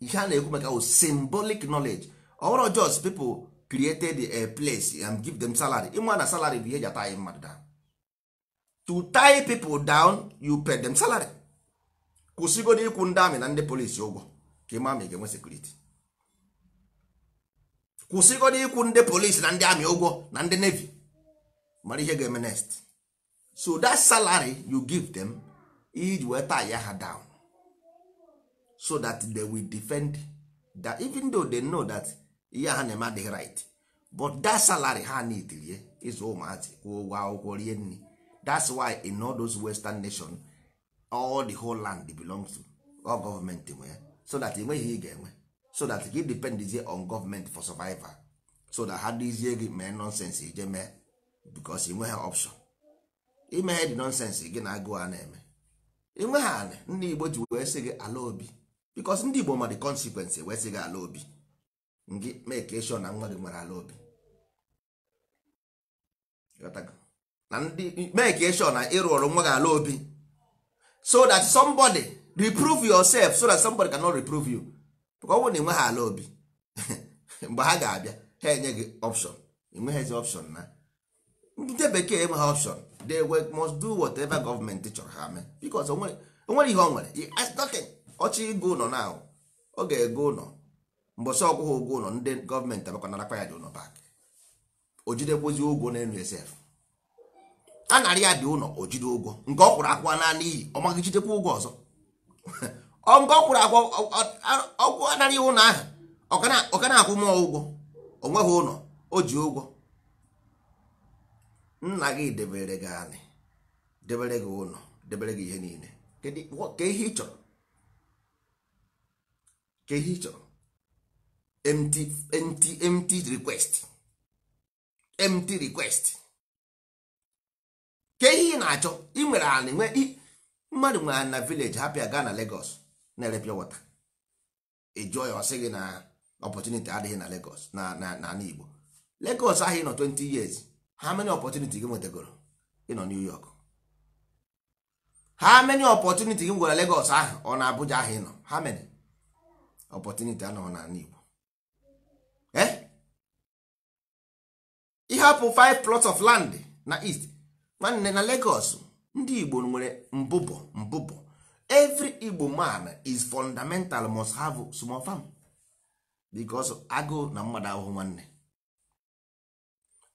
Ihe a na-ekwu maka bụ symbolic knowledge. Ọ bụrụ just people created a place and give them salary. Ịma na salary bụ ihe eji ata mmadụ down. To tie people down, you pay them salary. Kwụsịgodo ịkwụ ndị amị na ndị polisi ụgwọ ka ịma ma ị ga-enwe security. Kwụsịgodo ịkwụ ndị polisi na ndị amị ụgwọ na ndị navy, mara ihe ga-eme next. So that salary you give them iji wee tie ha down so that they will defend that, even though they know that ihe ha na-eme adịghị right, but that salary ha need rie, ịzụ ụmụazị, kwụọ ụgwọ akwụkwọ, rie nri. That's why in all those western nation, all the whole land belongs to all government nwe ya, so that enweghị ihe ị ga-enwe, so that gị dependizie on government for survival, so that ha dizie gị mee nonsense ije mee, because ị nweghị option. Imeghe dị nonsense gị na agụụ a na-eme, enweghị anị. Ndị Igbo ji wee sị gị ala obi, because ndị Igbo ma the consequence, wee sị gị ala obi ngị make sure na nwa gị nwere ala obi. Ịghọtago? Na ndị make sure na ịrụ ọrụ nwa gị ala obi, so that somebody reprove yourself, so that somebody cannot reprove you. Because ọ bụrụ na ị nweghị ala obi, mgbe ha ga-abịa, ha enye gị option, ị nweghịzi option. Na ndị bekee enweghị option. They must do whatever gọọmenti chọrọ ha mee, because o nwere ihe o nwere. He has nothing. Ọchị ịgo ụlọ na ọ ga-ego ụlọ, mbọsị ọkwụghị ụgwọ ụlọ, ndị gọọmenti abakwa narakwa ya dị ụlọ back. O jidekwuzi ụgwọ n'elu esef a nara ya dị ụlọ, o jide ụgwọ nke ọ kwụrụ akwụ naanị iyi. Ọ maghị jidekwa ụgwọ ọzọ. Ọ nke ọ kwụrụ akwụ ọkwụ anara ya ụlọ ahụ, ọ ka na-akwụ mụọ ụgwọ. O nweghị ụlọ, o ji ụgwọ. Nna gị debere gị anị, debere gị ụlọ, debere gị ihe niile. Kedu ka ihe ị chọrọ? Ka ihe ị chọrọ? Empty, empty, empty request, empty request. Ka ihe ị na-achọ? Ị nwere anị, nwe mmadụ nwere anị na village, hapụ ya gaa na Lagos na-ere pure water. Ị jụọ ya, ọ sị gị na opportunity adịghị na Lagos, na na na Igbo. Lagos ahụ ị nọ 20 years, how many opportunity gị nwetagoro? Ị nọ New York, how many opportunity gị nwere Lagos ahụ ọ na Abuja ahụ ị nọ? How many opportunity anọghị n'ala Igbo? Ịhapụ 5 plots of land na east, nwanne, na Lagos. Ndị Igbo nwere mbụbọ mbụbọ. Every Igbo man is fundamental must have small farm, because agụụ na mmadụ ahụhụ nwanne,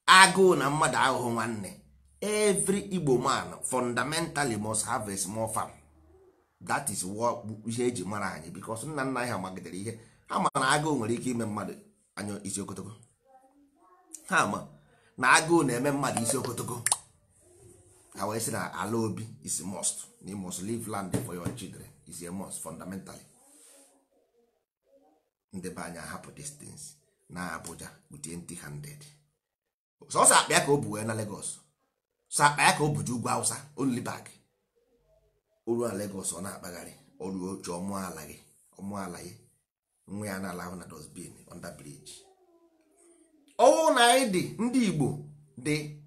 agụụ na mmadụ ahụhụ nwanne. Every Igbo man fundamentally must have a small farm. That is what ihe eji mara anyị, because nna nna anyị ha magidere ihe ha ma na agụụ nwere ike ime mmadụ anya isi okotoko. Ha ma na agụụ na-eme mmadụ isi okotoko. Ha wee sị na ala obi is must, you must leave land for your children, is a must fundamentally. Ndị be anyị ahapụ distance na Abuja with empty handed. Sọsọ akpa ya ka o bu wee na Lagos, sọ akpa ya ka o buju ugwu Hausa, only bag. Oru na Lagos, ọ na-akpagharị ọrụ oche ọmụ ala gị, ọmụ ala gị, nwa ya na-ala ahụ na dustbin under bridge. Ọnwụ na anyị dị, ndị Igbo dị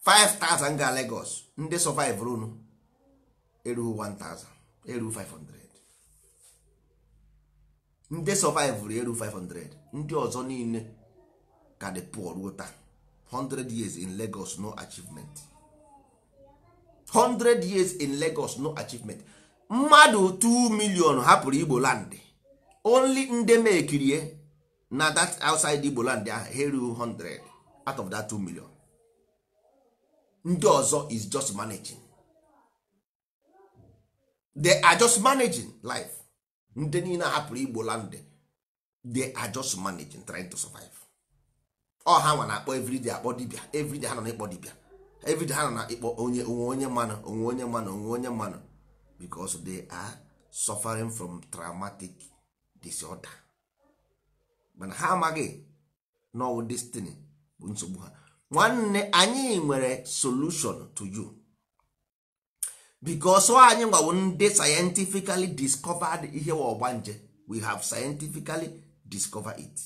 5000 ga Lagos, ndị survive runu erughị 1000, erughị 500. Ndị survive eru 500, ndị ọzọ niile ka dị poor ruo taa. 100 years in Lagos, no achievement. 100 years in Lagos, no achievement. Mmadụ 2 million hapụrụ Igbo land, only ndị mekirie na that outside Igbo land ahụ ha erughị 100 out of that 2 million. Ndị ọzọ is just managing. They are just managing life. Ndị niile hapụrụ Igbo land, they are just managing, trying to survive. Ọ ha nwa na-akpọ everyday, akpọ dibia everyday, ha nọ na-ịkpọ dibia everyday, ha nọ na ịkpọ onye onwe onye mmanụ, onwe onye mmanụ, onwe onye mmanụ, because they are suffering from traumatic disorder. Mana ha amaghị na ọwụ destiny bụ nsogbu ha. Nwanne, anyị nwere solution to you, because anyị nwawo ndị scientifically discovered ihe wa ọgbanje. We have scientifically discovered it.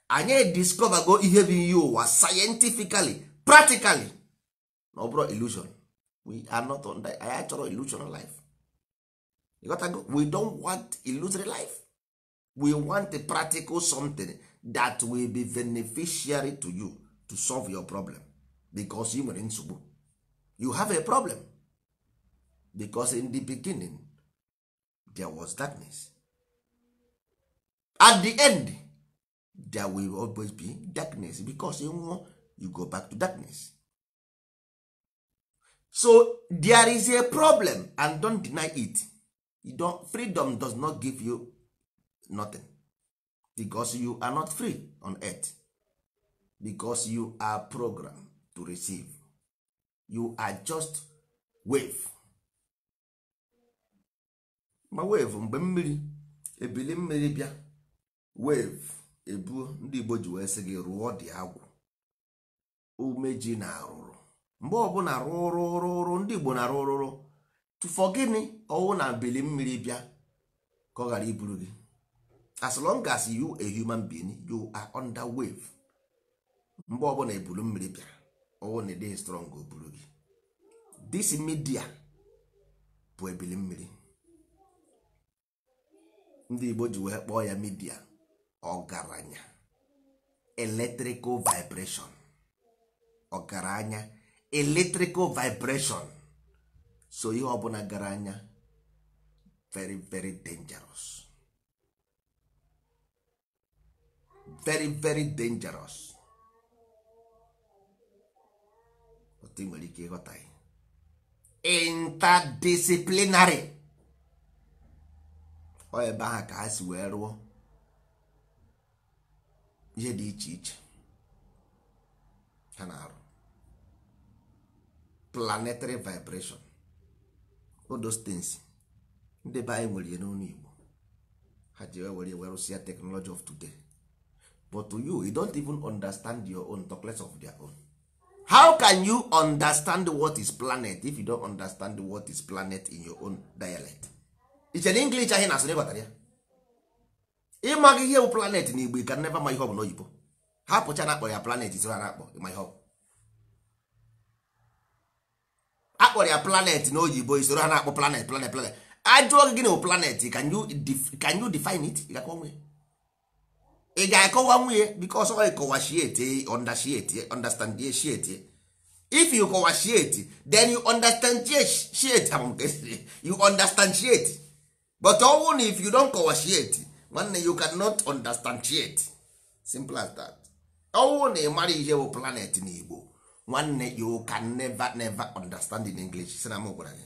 Anyị discover go ihe bụ ihe ụwa scientifically, practically, na ọ bụrụ illusion. We are not under, anyị achọrọ illusion life. You got to go. We don't want illusory life. We want a practical something that will be beneficiary to you to solve your problem, because you nwere nsogbu. You have a problem because in the beginning there was darkness. At the end there will always be darkness, because you nwụọ, you go back to darkness. So there is a problem, and don't deny it. You don't, freedom does not give you nothing, because you are not free on earth, because you are programmed to receive. You are just wave. Ma wave, mgbe mmiri ebili mmiri bịa, wave ebuo. Ndị Igbo ji wee sị gị rụọ dị agwụ umeji na arụrụ mgbe ọbụla rụrụrụrụ. Ndị Igbo na rụrụrụ tụfọ gịnị? Ọwụ na ebili mmiri bịa ka ọ ghara iburu gị. As long as you a human being, you are under wave. Mgbe ọbụla ebulu mmiri bịara, ọwụ na ịdịghị strong, o buru gị. This media bụ ebili mmiri. Ndị Igbo ji wee kpọọ ya media ọgaranya, electrical vibration. Ọgaranya, electrical vibration. So ihe ọbụla gara anya, very very dangerous, very very dangerous. Otu ị nwere ike ịghọta ya, interdisciplinary. Ọ ebe ahụ ka ha si wee rụọ ihe dị iche iche ha na-arụ. Planetary vibration, all those things, ndị be anyị nwere ya n'ọnụ Igbo. Ha ji wee were rụsịa technology of today. But to you, you don't even understand your own, talk less of their own. How can you understand what is planet if you don't understand what is planet in your own dialect? Iche na English ahụ na-asụ n'ịghọtara ya. Ịmaghị ihe bụ planet na Igbo, you can never ma ihe ọ bụ n'oyibo. Ha pụcha na akpọrọ ya planet, isi ha na-akpọ ịma ihe ọ bụ. Akpọrọ ya planet n'oyibo, isoro ha na-akpọ planet, planet, planet. Ajụọ gị, gịnị bụ planet? Can you define it? Ị ga-akọwa nwunye, ị ga-akọwa nwunye, because ọ kọwashiete, undershiete, understand shiete. If you kọwashiete, then you understand shiete, you understand shiete. But ọwụ na if you don't kọwashiete, nwanne, you cannot understand shiete. Simple as that. Ọwụ na ị mara ihe bụ planet n'Igbo, nwanne, you can never never understand in English. Sị na m gwara gị,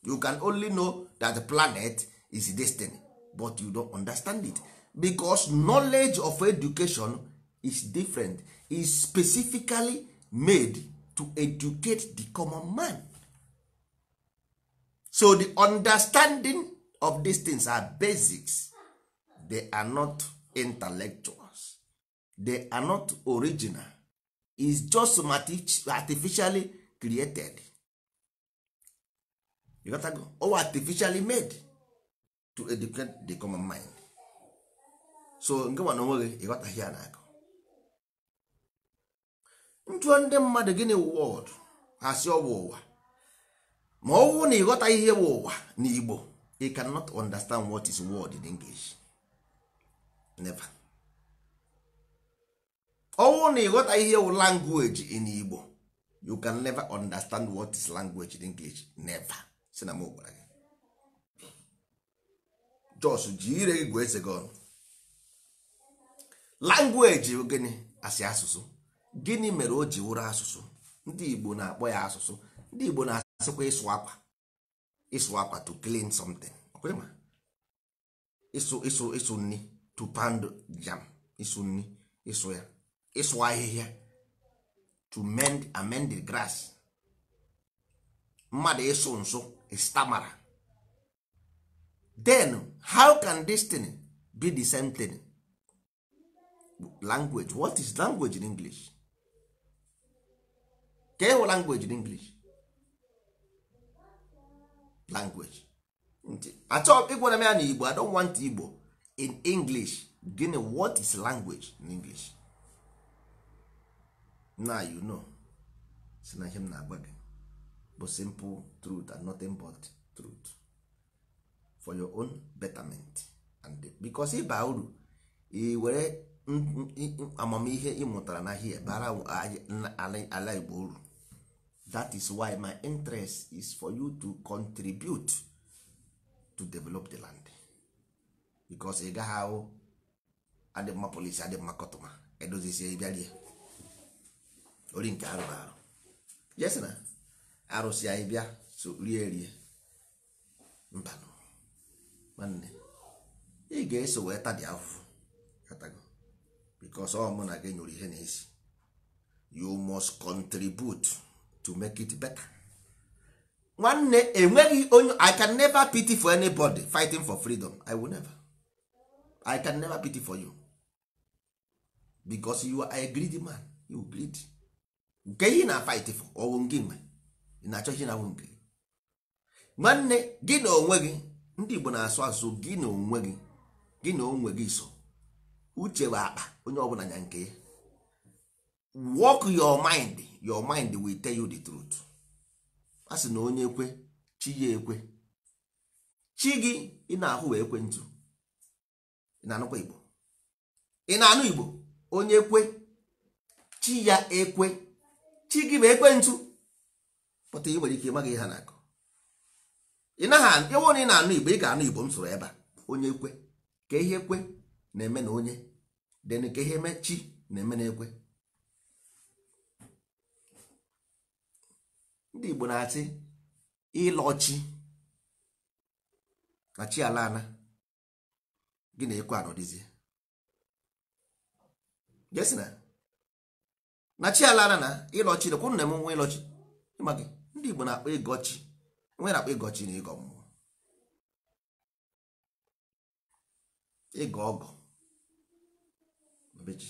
you can only know that the planet is destiny, but you don't understand it, because knowledge of education is different, is specifically made to educate the common man. So the understanding of these things are basics. They are not intellectuals, they are not original. It's just artificially created. You got to go. Or artificially made to educate the common mind. So nke nwa na onwe gị ịghọtaghị ya na-akọ njụọ ndị mmadụ, gịnị wọd? Ha si ọ bụ ụwa. Ma ọ bụrụ na ịghọta ihe bụ ụwa na Igbo, you cannot understand what is word in English. Never. Ọ bụrụ na ịghọta ihe bụ language in Igbo, you can never understand what is language in English. Never. Si na m gwara gị, jos ji ire gị gụọ eze gị ọnụ. Language bụ gịnị? Asị asụsụ. Gịnị mere o ji wụrụ asụsụ? Ndị Igbo na-akpọ ya asụsụ. Ndị Igbo na-asịkwa ịsụ akwa, ịsụ akwa, to clean something. Ọkwa ịma? Ịsụ, ịsụ, ịsụ nri, to pound yam, ịsụ nri, ịsụ ya, ịsụ ahịhịa, to mend, amend the grass. Mmadụ ịsụ nsụ, stamara. Then how can this thing be the same thing? Language, what is language in English? Ka ịhụ language in English, language achọ ịgwara m ya na Igbo. I don't want Igbo. In English, gịnị? What is language in English? Now you know. Si na ihe m na-agwa gị bụ simple truth and nothing but truth for your own betterment, and because ịba uru, i were amamihe ị mụtara na here bara ala Igbo uru. That is why my interest is for you to contribute to develop the land, because ị gaghị ahụ adị mma polisi, adị mma kọtụma edozisie bịa rie ori nke arụ arụ. Yes, na arụsị anyị bịa so rie rie. Mbanụ nwanne, ị ga-eso wee ta dị afụfụ katago, because ọ mụ na gị nyụrụ ihe na-esi. You must contribute to make it better. Nwanne, enweghị onye. I can never pity for anybody fighting for freedom. I will never, I can never pity for you, because you are a greedy man. You greedy. Nke ihe na fight for ọwụ gị nwe ị na-achọ ihe na-awụ nke gị. Nwanne, gị na onwe gị, ndị Igbo na-asụ asụsụ, gị na onwe gị, gị na onwe gị so uche bụ akpa onye ọbụla nya nke ya. Work your mind, your mind will tell you the truth. A sị na onye ekwe chi ya ekwe, chi gị ị na-ahụ wee ekwe ntụ. Ị na-anụkwa Igbo? Ị na-anụ Igbo? Onye kwe chi ya ekwe, chi gị bụ ekwe ntụ. Pụta, ị nwere ike ịmaghị ihe ha na-akọ. Ị naghị ịwụ na ị na-anụ Igbo, ị ga-anụ Igbo m sụrụ ebe a. Onye kwe ka ihe kwe na-eme na onye den ka ihe eme chi na-eme na ekwe. Ndị Igbo na-asị ịlọchi na chi ala ana gị na ekwe anọdịzie. Yes, na chi ala ana na ịlọchi na kwuru na eme nwa ịlọchi. Ịma gị, ndị Igbo na-akpọ ịgọchi, nwe na-akpọ ịgọchi na ịgọ mmụọ, ịgọ ọgọ bechi.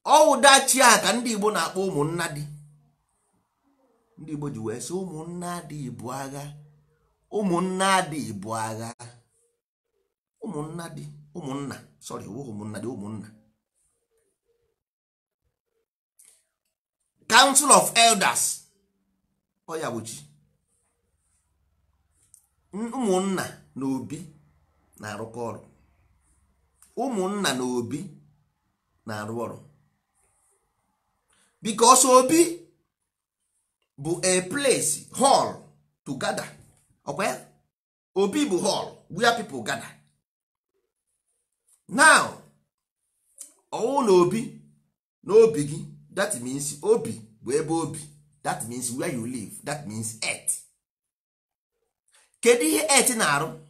Ọwụdachi a ka ndị Igbo na-akpọ ụmụnna di. Ndị Igbo ji wee sị ụmụnna dị ibu agha, ụmụnna dị ibu agha, ụmụnna dị, ụmụnna, sorry, ụmụnna dị, ụmụnna. Council of Elders, ọ ya bụ chi. Ụmụnna na obi na-arụkọ ọrụ. Ụmụnna na obi na-arụ ọrụ, because obi bụ a place, hall to gather. Ọkwa ya, obi bụ hall where people gather. Now, ọwụ na obi n'obi gị, that means obi bụ ebe obi, that means where you live, that means earth. Kedu ihe earth na-arụ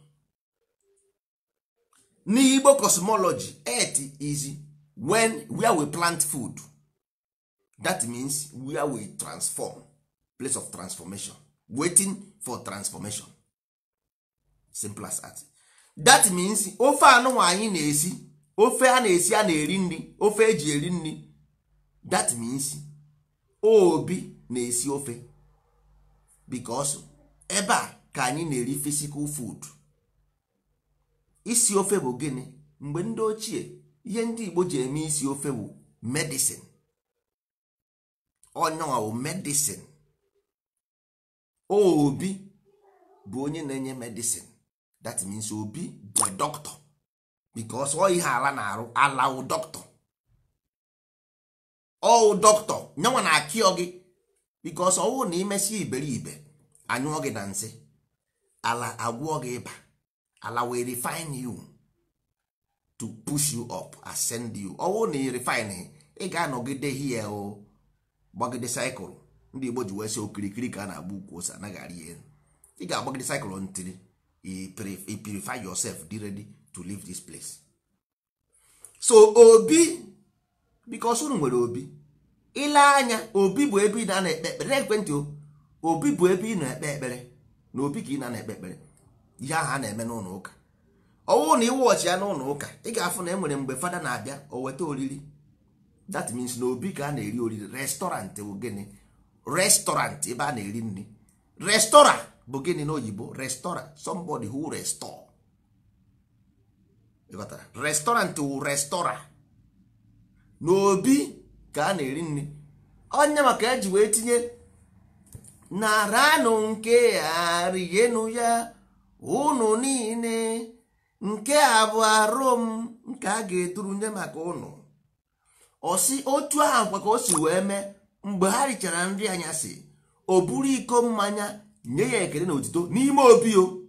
n'Igbo cosmology? Earth is when where we plant food. That means where we transform, place of transformation, waiting for transformation. Simple as that. That means ofe anụnwa anyị na-esi, ofe a na-esi, a na-eri nri, ofe eji eri nri, that means obi na-esi ofe, because ebe a ka anyị na-eri physical food. Isi ofe bụ gịnị? Mgbe ndị ochie, ihe ndị Igbo ji eme isi ofe bụ medicine. Onyenwa bụ medicine. Obi bụ onye na-enye medicine. That means obi bụ doctor, because ọ ihe ala na-arụ, ala wụ doctor, ọ doctor nyanwa na-akịọ gị, because ọwụ na imesi iberibe anyụọ gị na nsị, ala agwọ gị ịba. Ala will refine you to push you up, ascend you. Ọwụ na ị refine, ị ga-anọgide here o. Gbagide cycle. Ndị Igbo ji wee sị okirikiri ka a na-agba ukwu ose, anaghị arị ya elu. Ị ga-agbagide cycle until you purify yourself, dị ready to leave this place. So obi, because unu nwere obi, ile anya, obi bụ ebe ị na-ekpe ekpere. Ekwentị o, obi bụ ebe ị na-ekpe ekpere. Na obi ka ị na-ekpe ekpere. Ihe ahụ a na-eme n'ụlọ ụka, ọwụ na iwọchi ya n'ụlọ ụka, ị ga-afụ na e nwere mgbe fada na-abịa, o weta oriri. That means na obi ka a na-eri oriri. Restaurant bụ gịnị? Restaurant, ebe a na-eri nri. Restaurant bụ gịnị n'oyibo? Restaurant, somebody who restore. Ịghọtara? Restaurant wụ restaurant. N'obi ka a na-eri nri. Onye maka eji wee tinye naranụ nke a, rienụ ya unu niile, nke a bụ arụ m nke a ga-eduru nye maka unu. Ọ si otu ahụ kwa ka o si wee mee mgbe ha richara nri anyasị, o buru iko mmanya, nye ya ekele na otito n'ime obi. O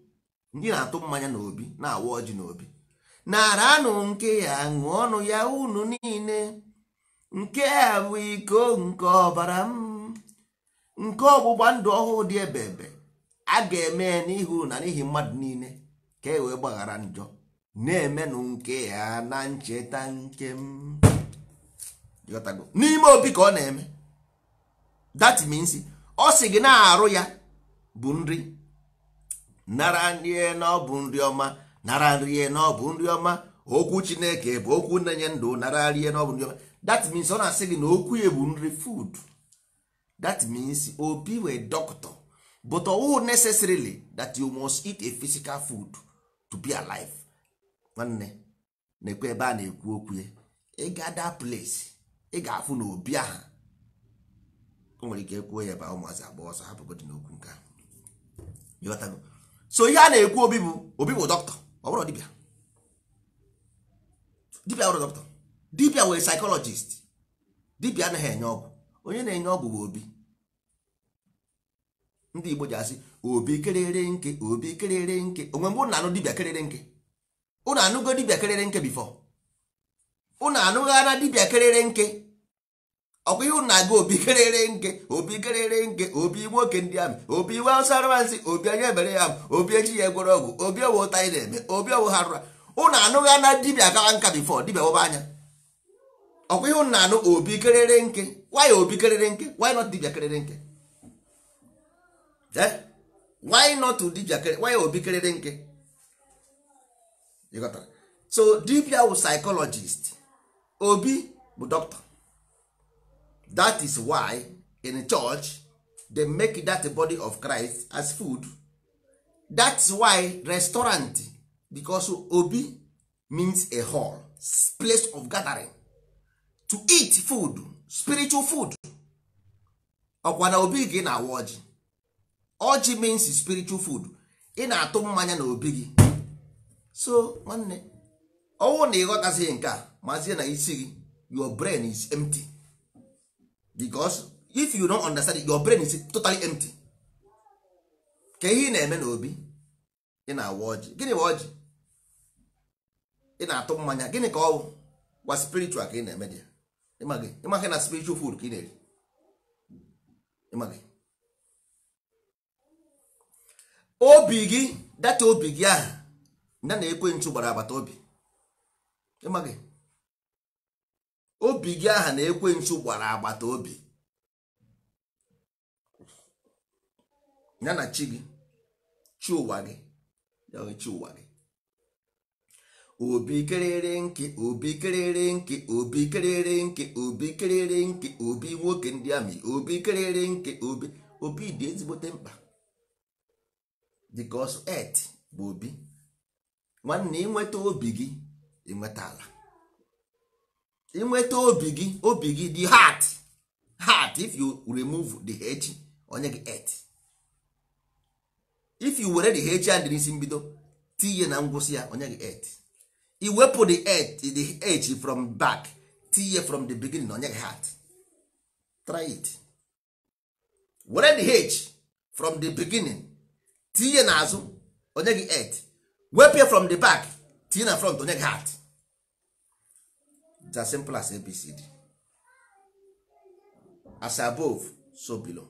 ndị na-atụ mmanya n'obi, na-awa ọjị n'obi, naranụ nke ya, ṅụọnụ ya unu niile, nke a bụ iko nke ọbara m nke ọgbụgba ndụ ọhụụ dị ebe ebe a ga-eme ya n'ihi na n'ihi mmadụ niile ka e wee gbaghara njọ, na-emenụ nke ya na ncheta nke m. Ịghọtago? N'ime obi ka ọ na-eme. That means ọ sị gị na-arụ ya bụ nri. Nara nri na ọ bụ nri ọma, nara nri na ọ bụ nri ọma. Okwu Chineke bụ okwu na-enye ndụ, nara rie na ọ bụ nri ọma. That means ọ na-asị gị na okwu ya bụ nri, food. That means obi wee doctor, but ọwụ necessarily that you must eat a physical food to be alive. Nwanne, na-ekwe ebe a na-ekwu okwu ya, ị ga that place, ị ga-afụ na obi aha o nwere ike ekwuo ya ebe a, ụmụazị agba ọsọ, hapụgodi n'okwu nke ahụ. Ịghọtago? So ihe a na-ekwu, obi bụ, obi bụ dọkịta, ọ bụrụ dibịa. Dibịa bụrụ dọkịta, dibịa wee psychologist. Dibịa anaghị enye ọgwụ. Onye na-enye ọgwụ bụ obi. Ndị Igbo ji asị obi kerere nke, obi kerere nke onwe. Mgbe ụnụ anụ dibịa kerere nke, ụnụ anụgo dibịa kerere nke before? Ụnụ anụghara dibịa kerere nke? Ọkwa ihe ụnụ na-aga, obi kerere nke, obi kerere nke, obi nwoke ndị amị, obi iwe awụsa, obi onye ebere ya, obi echi ya egwere ọgwụ, obi owe ụta anyị na-eme, obi owe ha rụra. Ụnụ anụgha na dibịa kawa nka before dibịa wọba anya? Ọkwa ihe ụnụ na-anụ, obi kerere nke. Why obi kerere nke? Why not dibịa kerere nke? Eh? Why not dibịa kere? Why obi kerere nke? You got that? So dibịa bụ psychologist, obi bụ doctor. That is why in church they make that body of Christ as food. That's why restaurant, because obi means a hall, place of gathering to eat food, spiritual food. Ọkwa na obi gị na-awa ọjị. Ọjị means spiritual food. Ị na-atụ mmanya na obi gị. So nwanne, ọnwụ na ịghọtazighị nke a, mazie na isi gị, your brain is empty, because if you don't understand it, your brain is totally empty. Ka ihe ị na-eme n'obi, ị na-awa ọjị. Gịnị bụ ọjị? Ị na-atụ mmanya. Gịnị ka ọ bụ? Gwa, spiritual ka ị na-eme dị ya. Ịmaghị? Ịmaghị na spiritual food ka ị na-eri? Ịmaghị? Obi gị, data obi gị ahụ ya na ekwensu gbara agbata obi. Ịmaghị? Obi gị aha na ekwensu gbara agbata obi, ya na chi gị, chi ụwa gị, ya bụ chi ụwa gị. Obi kerere nke, obi kerere nke, obi kerere nke, obi kerere nke, obi nwoke ndị amị, obi kerere nke, obi. Obi dị ezigbote mkpa because earth bụ obi. Nwanne, ịnweta obi gị, ịnweta ala. Ịnweta obi gị, obi gị, the heart, heart, if you remove the h, onye gị earth. If you were the h and n'isi mbido tinye na ngwụsị ya, onye gị earth. Iwepụ the earth, the h from back, tinye from the beginning, onye gị heart. Try it. Were the h from the beginning tinye n'azụ, onye gị earth. Wepụ ya from the back, tinye na front, onye gị heart. It's as simple as ABCD. As above, so below.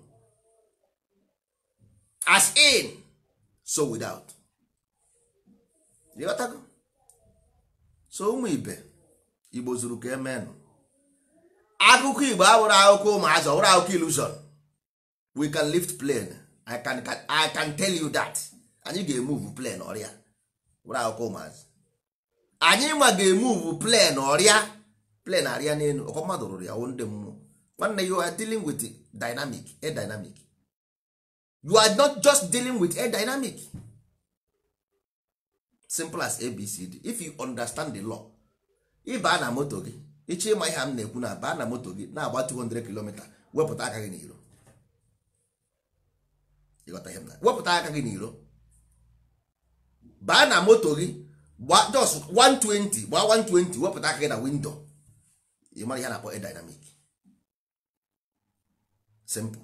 As in, so without. Ịghọtago? So ụmụ ibe, Igbo zuru ka emenụ. Akụkọ Igbo awụrụ akụkọ ụmụazị, ọwụrụ akụkọ illusion. We can lift plane. I can tell you that. Anyị ga-emove plane ọrịa. Wụrụ akụkọ ụmụazị. Anyị nwa ga-emove plane ọrịa. Plane arịa n'elu. Ọkwa mmadụ rụrụ ya, wụ ndị mmụọ. Nwanne, you are dealing with dynamic, air dynamic. You are not just dealing with air dynamic. Simple as ABCD. If you understand the law, ị baa na moto gị, ịchọ ịma ihe m na-ekwu, na baa na moto gị na-agba 200 km, wepụta aka gị n'iro. Ịghọta ihe m na wepụta aka gị n'iro, baa na moto gị, gba just 120, gbaa 120, wepụta aka gị na window, ị mara ihe a na-akpọ air dynamic. Simple.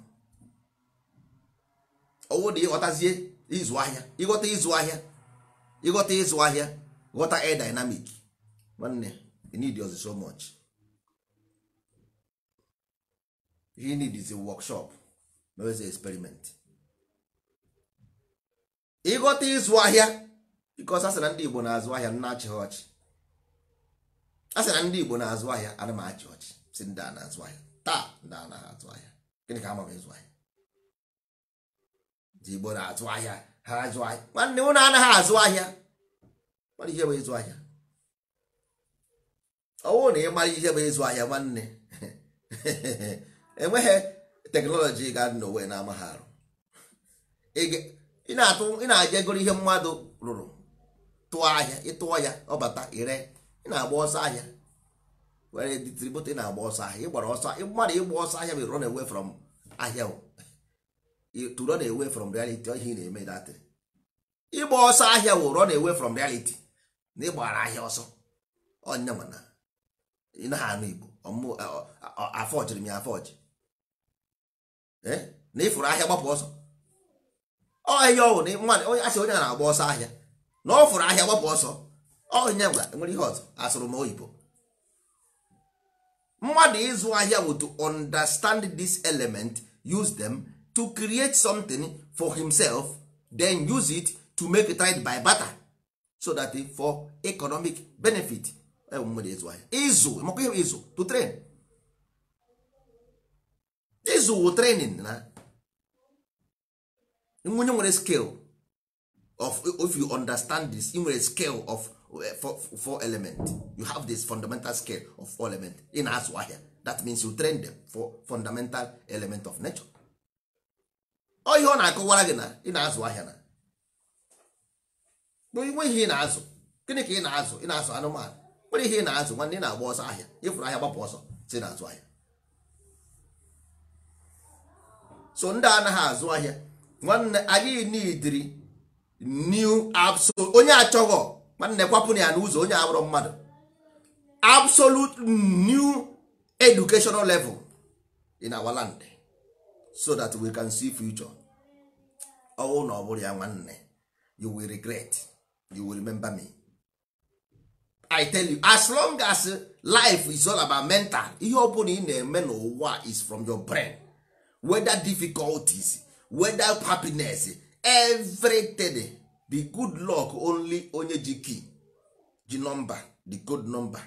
Ọwụ na ịghọtazie ịzụ ahịa, ịghọta ịzụ ahịa, ịghọta ịzụ ahịa, ghọta air dynamic, nwanne, you need yours so much. You need is a workshop, mewezi experiment, ịghọta ịzụ ahịa, because a sị na ndị Igbo na-azụ ahịa, nna achị ha ọchị. A sị na ndị Igbo na-azụ ahịa, ana m achị ọchị, si ndị a na-azụ ahịa taa, ndị a naghị azụ ahịa. Gịnị ka ama m ịzụ ahịa? Ndị Igbo na-azụ ahịa, ha azụ ahịa. Nwanne, ụnụ anaghị azụ ahịa. Mara ihe bụ ịzụ ahịa. Ọwụ na ị mara ihe bụ ịzụ ahịa, nwanne, enweghị technology ga-adị n'ụwa na-ama ha arụ. Ị na-atụ, ị na-aja egoro ihe mmadụ rụrụ, tụọ ahịa, ịtụọ ya, ọbata ire. Ị na-agba ọsọ ahịa were distributor, ị na-agba ọsọ ahịa, ị gbara ọsọ mmadụ. Ịgba ọsọ ahịa bụ run away from ahịa o. To run away from reality. Ihe ị na-eme datịrị ịgba ọsọ ahịa wụ run away from reality, na ịgbara ahịa ọsọ. Ọnya mana ị naghị anụ Igbo afọjiri m ya afọji na ịfụrụ ahịa gbapụ ọsọ. Ọhịa ọwụ na mmadụ onye asị onye a na-agba ọsọ ahịa na ọ fụrụ ahịa gbapụ ọsọ. Ọnya gwa nwere ihe ọzọ asụrụ m oyibo. Mmadụ ịzụ ahịa bụ to understand this element, use them to create something for himself, then use it to make trade by barter, so that for economic benefit. Bụ mmadụ ịzụ ahịa, ịzụ maka ihe bụ ịzụ, to train. Ịzụ wụ training na onye nwere skill of, if you understand this, ị nwere skill of four element. You have this fundamental skill of four element. Ị na-azụ ahịa, that means you train them for fundamental element of nature. Ọ ihe ọ na-akọwara gị na ị na-azụ ahịa na nwe ihe ị na-azụ. Gịnị ka ị na-azụ? Ị na-azụ anụmanụ? Nwere ihe ị na-azụ? Nwanne, ị na-agba ọsọ ahịa. Ịfụrụ ahịa, gbapụ ọsọ, si na-azụ ahịa. So ndị anaghị azụ ahịa, nwanne, anyị nidiri new absolute. Onye achọghọ, nwanne, kwapụ ya n'ụzọ. Onye abụrụ mmadụ, absolute new educational level in our land, so that we can see future. Ọwụ na ọ bụrụ ya, nwanne, you will regret. You will remember me, I tell you. As long as life is all about mental, ihe ọ bụla ị na-eme n'ụwa is from your brain, whether difficulties, whether happiness, everything. The good luck, only onye ji key, ji number, the code number.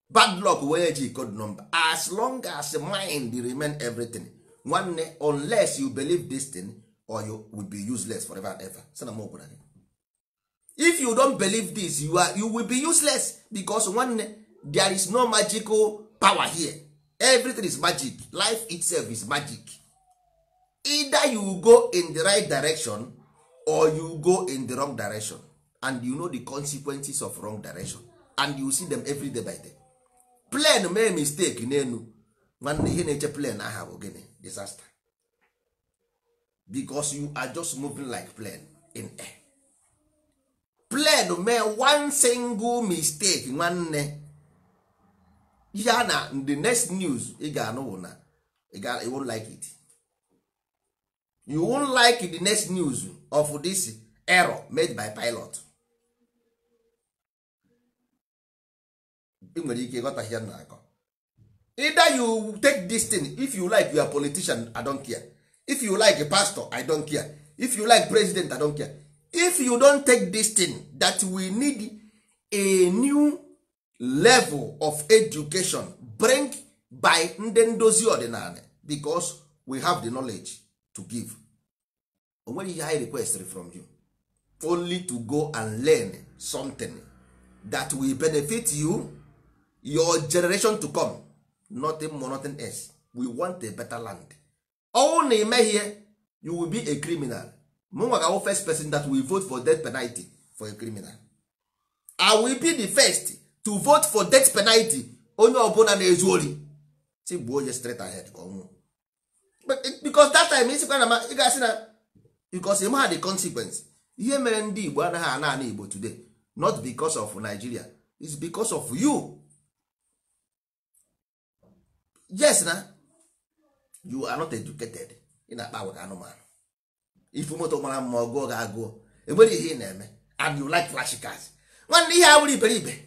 Bad luck, onye ji code number. As long as mind remain everything, nwanne, unless you believe this thing or you will be useless forever and ever. Sị na m gwara gị, if you don't believe this, you will be useless, because nwanne, there is no magical power here. Everything is magic. Life itself is magic. Either you go in the right direction or you go in the wrong direction, and you know the consequences of wrong direction, and you see them every day by day. Plane mee mistake n'elu, nwanne, ihe na-eche plane aha bụ gịnị? Disaster. Because you are just moving like plane in air. Plane mee one single mistake, nwanne, ihe a na the next news ị ga-anụ bụ na you won't like it. You won't like the next news of this error made by pilot. Ị nwere ike ịghọta ihe m na-akọ. Either you take this thing, if you like you are politician, I don't care. If you like a pastor, I don't care. If you like president, I don't care. If you don't take this thing that we need a new level of education bring by ndị ndozi ọdịnala, because we have the knowledge to give. O nwere ihe I request from you, only to go and learn something that will benefit you, your generation to come. Nothing more, nothing else. We want a better land. Ọnwụ na imehie, you will be a criminal. Mụnwa ga first person that will vote for death penalty for a criminal. I will be the first to vote for death penalty. Onye ọbụla na-ezu ori, si gbuo onye straight ahead ka ọ nwụọ. Because that time isikwa na ị ga-asị na because ị maha the consequence. Ihe mere ndị Igbo anaghị ana ana Igbo today, not because of Nigeria, it's because of you. Yes na you are not educated. Ị na-akpa agwa ka anụmanụ. Ifu moto mara mma, ọgụọ ga-agụọ, enwere ihe ị na-eme, and you like flashy cars. Nwanne, ihe awụrụ iberibe.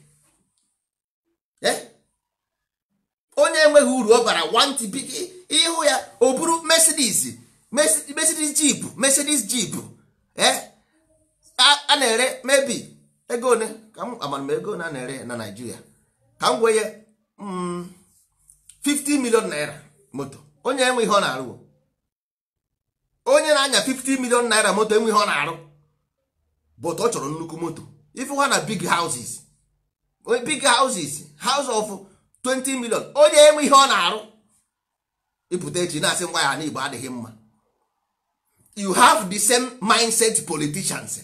Onye enweghị uru ọ bara want big, ịhụ ya o buru Mercedes, Mercedes Jeep, Mercedes Jeep a na-ere maybe ego one ka m amara m ego one a na-ere na Nigeria, ka m wee 50 million naira moto. Onye enwe ihe ọ na-arụ, onye na-anya 50 million naira moto enwe ihe ọ na-arụ, but ọ chọrọ nnukwu moto. Ifu ha na big houses, big houses, house of 20 million, onye enwe ihe ọ na-arụ. Ịpụta echi na-asị ngwa ya na Igbo adịghị mma. You have the same mindset politicians,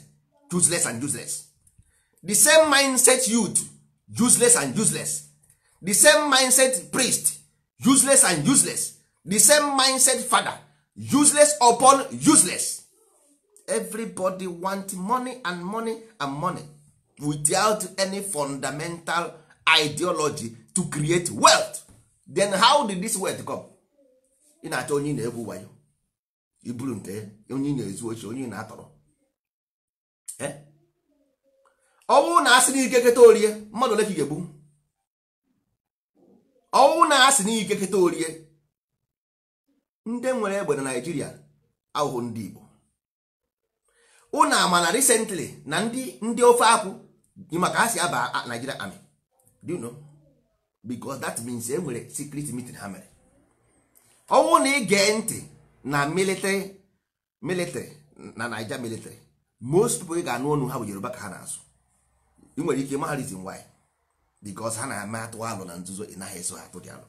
useless and useless. The same mindset youth, useless and useless. The same mindset priest, useless and useless. The same mindset father, useless upon useless. Everybody want money and money and money without any fundamental ideology to create wealth. Then how did this wealth come? Ị na-achọ onye ị na-egwu wayo, iburu nke onye ị na-ezu ochi, onye ị na-atọrọ. Ọnwụ na asị na ike keta orie, mmadụ ole ka ị ga-egbu? Ọnwụ na asị na ike keta orie, ndị nwere egbe na Naịjirịa ahụhụ ndị Igbo. Unu ama na recently na ndị ofe akwụ maka ha si aba Nigeria Army? Do you know? Because that means e nwere secret meeting ha mere. Ọnwụ na ige ntị na military na Naija military, most people ị ga-anụ ọnụ ha bụ Yoruba ka ha na-asụ. Ị nwere ike ịma ha reason why, because ha na-eme atụ alụ na nzuzo. Ị naghị eso ha atụ dị alụ.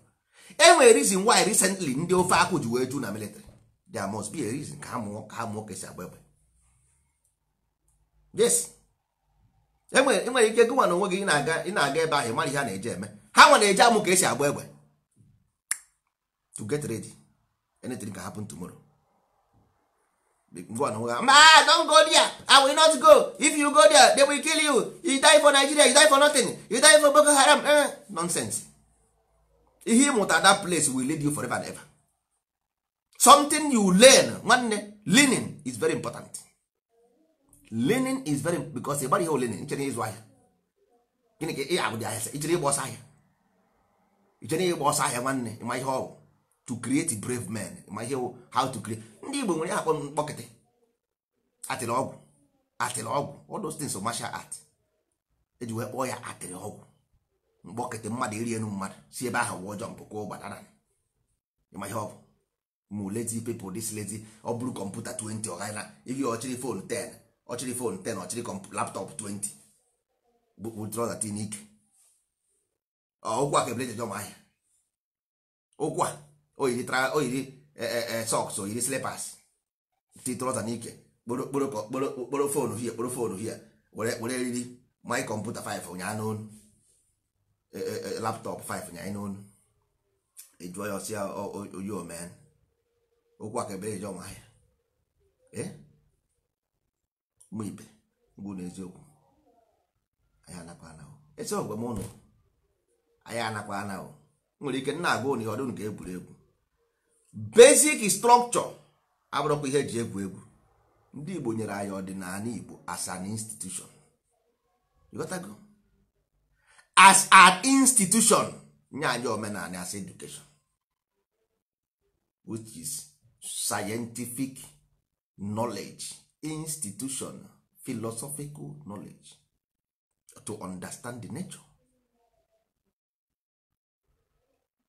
E nwere reason why recently ndị ofe akwụ ji wee ju na military. There must be a reason. Ka ha mụọ ka esi agba egbe. Yes, enwere ike gụnwa na onwe gị ị na-aga ebe ahụ, ị mara ihe a na-eje eme. Ha nwa na-eje amụ ka esi agba egbe to get ready. Anything can happen tomorrow. Ngwa na onwe ha, ah, don't go there. I will not go. If you go there, they will kill you. You die for Nigeria, you die for nothing, you die for Boko Haram. Nonsense. Ihe ịmụta that place will lead you forever and ever. Something you learn, nwanne, learning is very important. Learning is very, because ị gbara ihe learning ichere ịzụ ahịa. Gịnị ka ị abụdị ahịa? Ichere ịgba ọsọ ahịa, ichere ịgba ọsọ ahịa. Nwanne, ịma ihe ọ bụ to create brave men? Ịma ihe wụ how to create? Ndị Igbo nwere ihe akpọ mkpọkịtị, atịrị ọgwụ, atịrị ọgwụ, all those things, martial art eji wee kpọọ ya atịrị ọgwụ, mkpọkịtị, mmadụ iri elu, mmadụ si ebe ahụ wụọ jump kwụọ gbadana. Ịma ihe ọ bụ mụ lazy people, this lazy. Ọ bụrụ kọmputa 20, ọ gaghị na ihe ọchịrị phone 10, ọchịrị phone 10, ọchịrị laptop 20, bụ trouser tin ike. Ụkwụ a ka ebele jeje ahịa, ụkwụ a o yiri tra, o yiri socks, o yiri slippers, ti trouser n'ike, kporo kporo kporo kporo phone hie, kporo phone hie, were eriri my kọmputa 5 ụnyaa n'onu, laptop 5 ụnyaa n'onu. Ejụọ ya, ọsị ya oyi omen. Ụkwụ a ka ebele jeje ahịa. Ụmụ ibe ngwụ na eziokwu, anyị anakwa ana eziokwu m ụnụ, anyị anakwa ana. Nwere ike nna agwa ụnụ ihe ọdụ nke egwuregwu. Basic structure abụrụkwa ihe eji egwu egwu. Ndị Igbo nyere anyị ọdịnala Igbo as an institution. You got to go as an institution. Nye anyị omenala as education, which is scientific knowledge, institution, philosophical knowledge to understand the nature,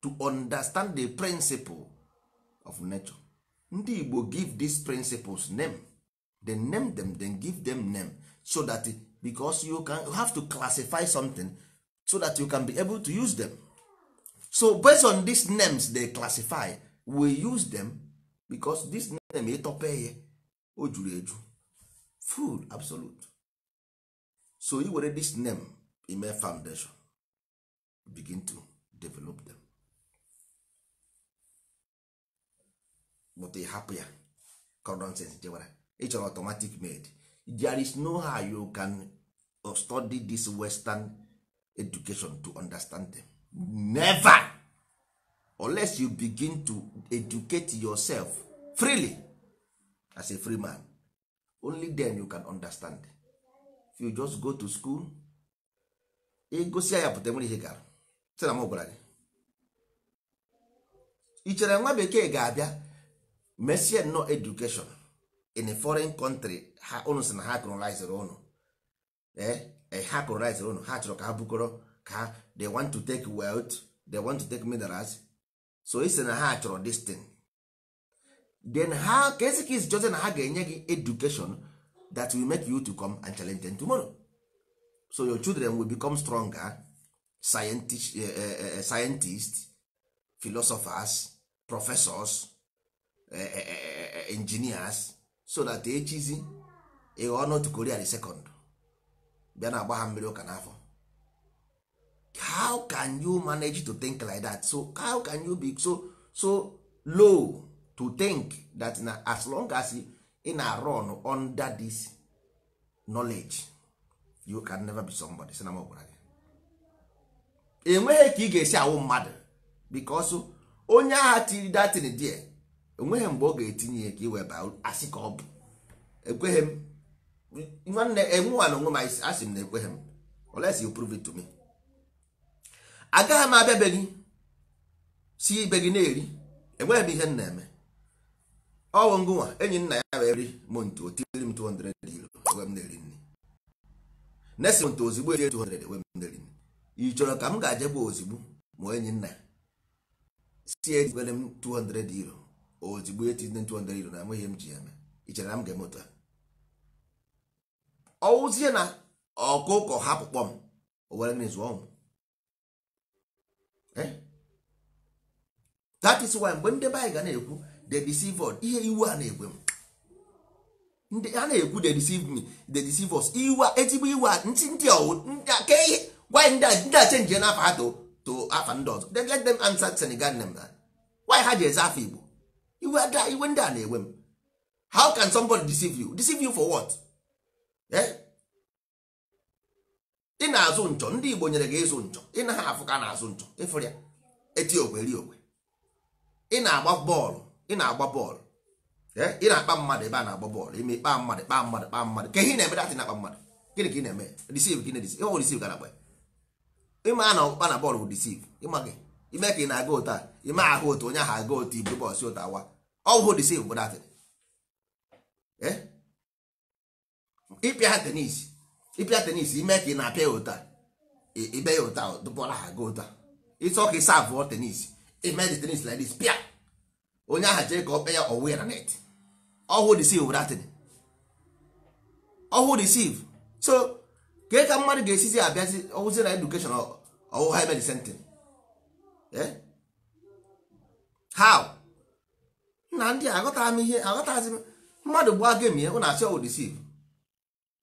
to understand the principle of nature. Ndị Igbo give these principles name. They name them, then give them name, so that because you can you have to classify something so that you can be able to use them. So based on these names they classify, we use them because this name ịtọpe ya o juru eju, full absolute. So you were this name ime foundation, begin to develop them. But ị hapụ ya nonsense jewara, ị chọrọ automatic made. There is no how you can study this western education to understand them. Never. Unless you begin to educate yourself freely as a free man, only then you can understand. If you just go to school, ịgosi ya pụta nwere ihe gara sị na m gwara gị. Ị chere nwa bekee ga-abịa mesie no education in a foreign country? Ha unu sị na ha colonizere unu, ha colonizere unu, ha chọrọ ka ha bukọrọ ka they want to take wealth, they want to take minerals. So ị sị na ha chọrọ this thing, then ha ka esi ka isi chọta na ha ga-enye gị education that will make you to come and challenge them tomorrow, so your children will become stronger scientists, philosophers, professors, engineers, so that echizi ịghọ North Korea the second bịa na agba ha mmiri ụka n'afọ. How can you manage to think like that? So how can you be so low to think that na as long as ị na run under this knowledge, you can never be somebody? Sị na m gwara gị, enweghị ka ị ga-esi awụ mmadụ, because onye agha tiri datin die enweghị mgbe ọ ga-etinye ya ka i wee baa asị ka ọ bụ. Ekweghị m nwanne, enwewa na onwe m asị m na ekweghị m, unless you prove it to me. Agaghị m abịa be gị si ibe gị na-eri, enweghị m ihe m na-eme. Ọwụ ngụnwa enyi nna ya wee ri m ntu, o tiri m 200 euro enwe m na-eri nri. Nesi m ntu ozigbo erie 200 enwe m na-eri nri. Ị chọrọ ka m ga-ajegbu ozigbo ma enyi nna ya si ejigwere m 200 euro ozigbo etinye 200 euro na enweghị m ji eme? Ị chere na m ga-eme otu a? Ọwụzie na ọkụkọ hapụ kpọm o were gịnị zụọ ụmụ? That is why mgbe ndị be anyị ga na-ekwu they deceive us, ihe iwu a na-egwe m, ndị a na-ekwu they deceive me, they deceive us, iwu ezigbo iwu a ntị ndị ọwụ ndị a ihe why ndị a chenji n'afa ha to afa ndị ọzọ. They let them answer Senegal name na why ha ji eze afa Igbo. Iwe ndị a na-ewe m. How can somebody deceive you? Deceive you for what? Ị na-azụ nchọ, ndị Igbo nyere gị ịzụ nchọ, ị naghị afụ ka a na-azụ nchọ, ịfụrụ ya eti okwe eri okwe. Ị na-agba bọọlụ, ị na-agba bọọlụ, ị na-akpa mmadụ ebe a na-agba bọọlụ, ime kpa mmadụ kpa mmadụ kpa mmadụ, ka ihe ị na-eme datị na-akpa mmadụ, gịnị ka ị na-eme? Deceive ka ị na-edeceive, ịhụ deceive ka na-akpa ịma a na ọkpa na bọọlụ bụ deceive. Ịma gị ime ka ị na-aga otu a, ime ahụ otu onye ahụ aga otu ibu bọọsị otu awa, ọhụụ deceive bụ datị. Ịpịa ha tenis, ịpịa tenis, ime ka ị na-apịa ya otu a, ibe ya otu a, bọọlụ ahụ aga otu a, ịchọ ka ịsa abụọ tenis, ime the tenis like this, pịa onye ahụ jee ka ọ kpee ya ọwụ ya na net, ọhụụ deceive bụ datị, ọhụụ deceive. So ka ka mmadụ ga-esizi abịazi ọwụzi na education ọwụ ha eme the same thing? How? Na ndị aghọtara m ihe, aghọtazi m mmadụ gbaa game ya, ọ na-asị ọwụ deceive.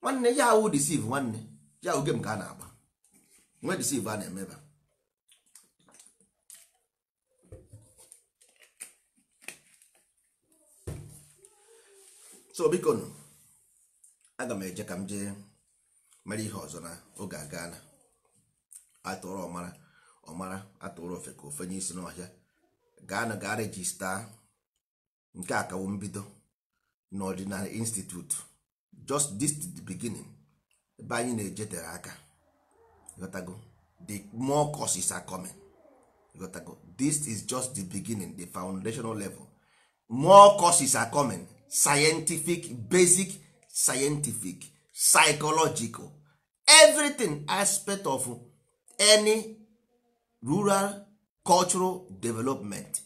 Nwanne ya awụ deceive, nwanne ya awụ game ka a na-agba, nwe deceive a na-emeba. So biko nụ, aga m eje ka m jee mere ihe ọzọ na oge agaana. Atụrụ ọmara ọmara, atụrụ ofe ka ofe nye isi n'ọhịa. Gaa na gaa regista nke akawo mbido n'ọdịnala institute, just this is the beginning. Ebe anyị na-eje tere aka, ghọtago? The more courses are coming. Ịghọtago? This is just the beginning, the foundational level. More courses are coming. Scientific, basic scientific, psychological, everything aspect of any rural cultural development.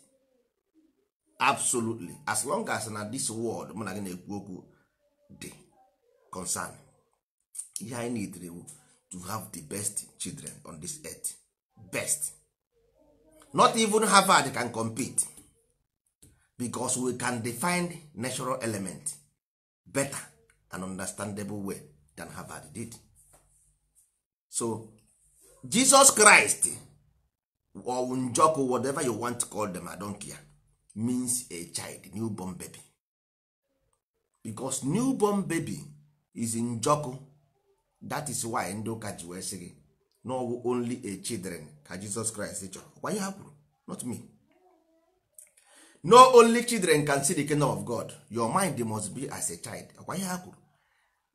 Absolutely. As long as na this world mụ na gị na-ekwu okwu dị concern, ihe anyị need to have the best children on this earth. Best. Not even Harvard can compete, because we can define natural element better and understandable way than Harvard did. So Jesus Christ or Njoku, whatever you want to call them, I don't care, means a child, newborn baby. Because newborn baby is Njoku. That is why ndị ụka ji wee sị gị na ọ bụ only a children ka Jesus Christ chọrọ. Kwa ihe ha kwuru, not me. No, only children can see the kingdom of God. Your mind must be as a child. Kwa ihe ha kwuru.